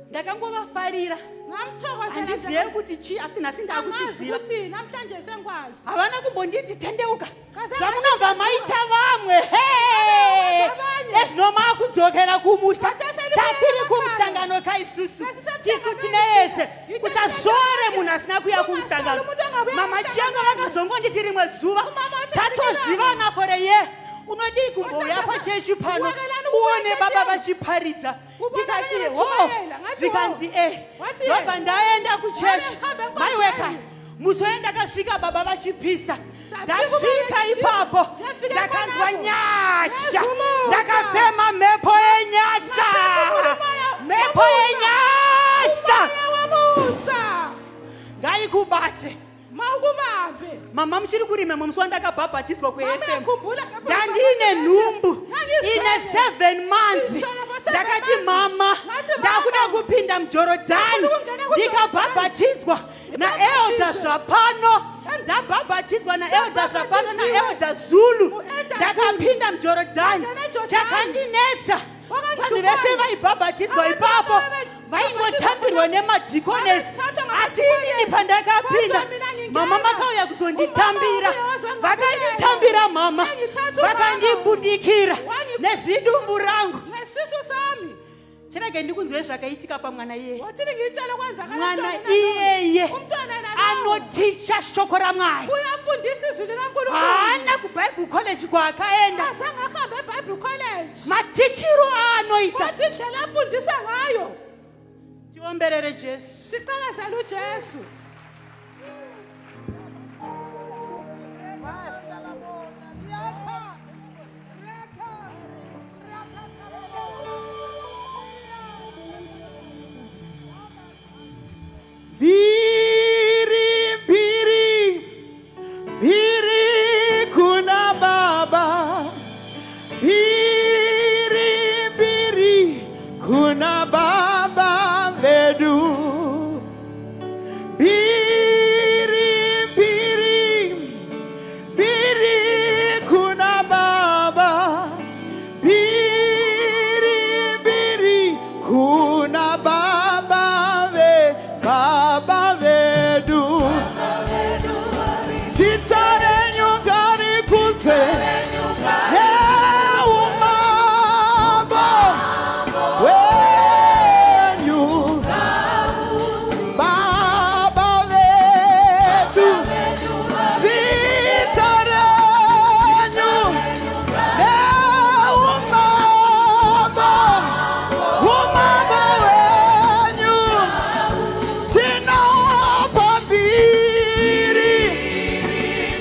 Ndakangovafarira. Ngamthokozela. Handizive kuti chii, asi nhasi Angazi ndaakuchiziva. ukuthi namhlanje sengikwazi. Havana kumbonditi tendeuka Kazange zvamunobva maita vamwe. He! Abanye. Ezvino maakudzokera kumusha. Wataseli Tatiri kuya kumusangano kaisusu. Sasisemhlanganweni Tisu thina. tine yese. Usasvore munhu asina kuya kumusangano. Kungasali umuntu angabuya Mama kumhlangano. Chiyangwa vakazongonditi rimwe zuva, Umama wathi tatozivana for a year, "Unodii kumbouya Wasasa- pachechi pano Wakelani ukubuya uone baba echechi vachiparidza?" Ubona Ndikati, abanye "Ho." bechumayela. Ngathi, Zvikanzi, "Ho." "E." Wathi Ndobva yena, ndaenda kuchechi. "Wabe ngihambe Maiweka, enkonzweni." musi wendakasvika baba vachipisa, Safika ndasvika ubaba ipapo, Ndafika ndakanzwa khonapho. nyasha. Ngezwa umusa. Ndakafema mhepo yenyasha. Ngaphefumula umoya Mhepo womusa. yenyasha Umoya womusa. Ngaikubate. Mawukubambe. Mama, muchiri kurima musi wandakabhabhatidzwa Mama, kuFM, uyakhumbula? ndandine nhumbu Ngangizithwele. ine 7 months. Ngizithwele for 7 Ndakati, months. "Mama, Ngathi, ndakuda "Mama, kupinda muJorodhani." ndifuna ukungena kuJorodani. Ndikabhabhatidzwa naelder Ngibhabhatizwe. Zvapano. Ndabhabhatidzwa naelder Zvapano, Ndabhabhatiziwe. naelder Zulu. Ngu-Elder Ndakapinda muJorodhani. Ndangena eJordani. Chakandinetsa, vanhu Wakangihluphayo. vese vaibhabhatidzwa Abantu ipapo vaingotambirwa nemadhikonesi, Vaithathwa asi inini pandakapinda, Kodwa mina ngingena. mama makauya kuzonditambira. Umama wauya wazongibukela. Vakanditambira mama, Wangithatha umama. vakandibudikira nezidumbu rangu. Ngesisu sami. Chirege ndikunzwe zvakaitika pamwana iyeye. Wathini ngiyitshele kwenzakala Mwana emntwaneni iyeye nalowo. Umntwana nalowo anoticha shoko raMwari. Uyafundisa izwi likaNkulunkulu. Haana kuBible college kwaakaenda. Azange ahambe eBible college. Matichiro aanoita. Kodwa indlela afundisa ngayo. Tiomberere Jesu. Siqakezela uJesu. Mbiri, mbiri, mbiri kuna Baba. Mbiri, mbiri kuna.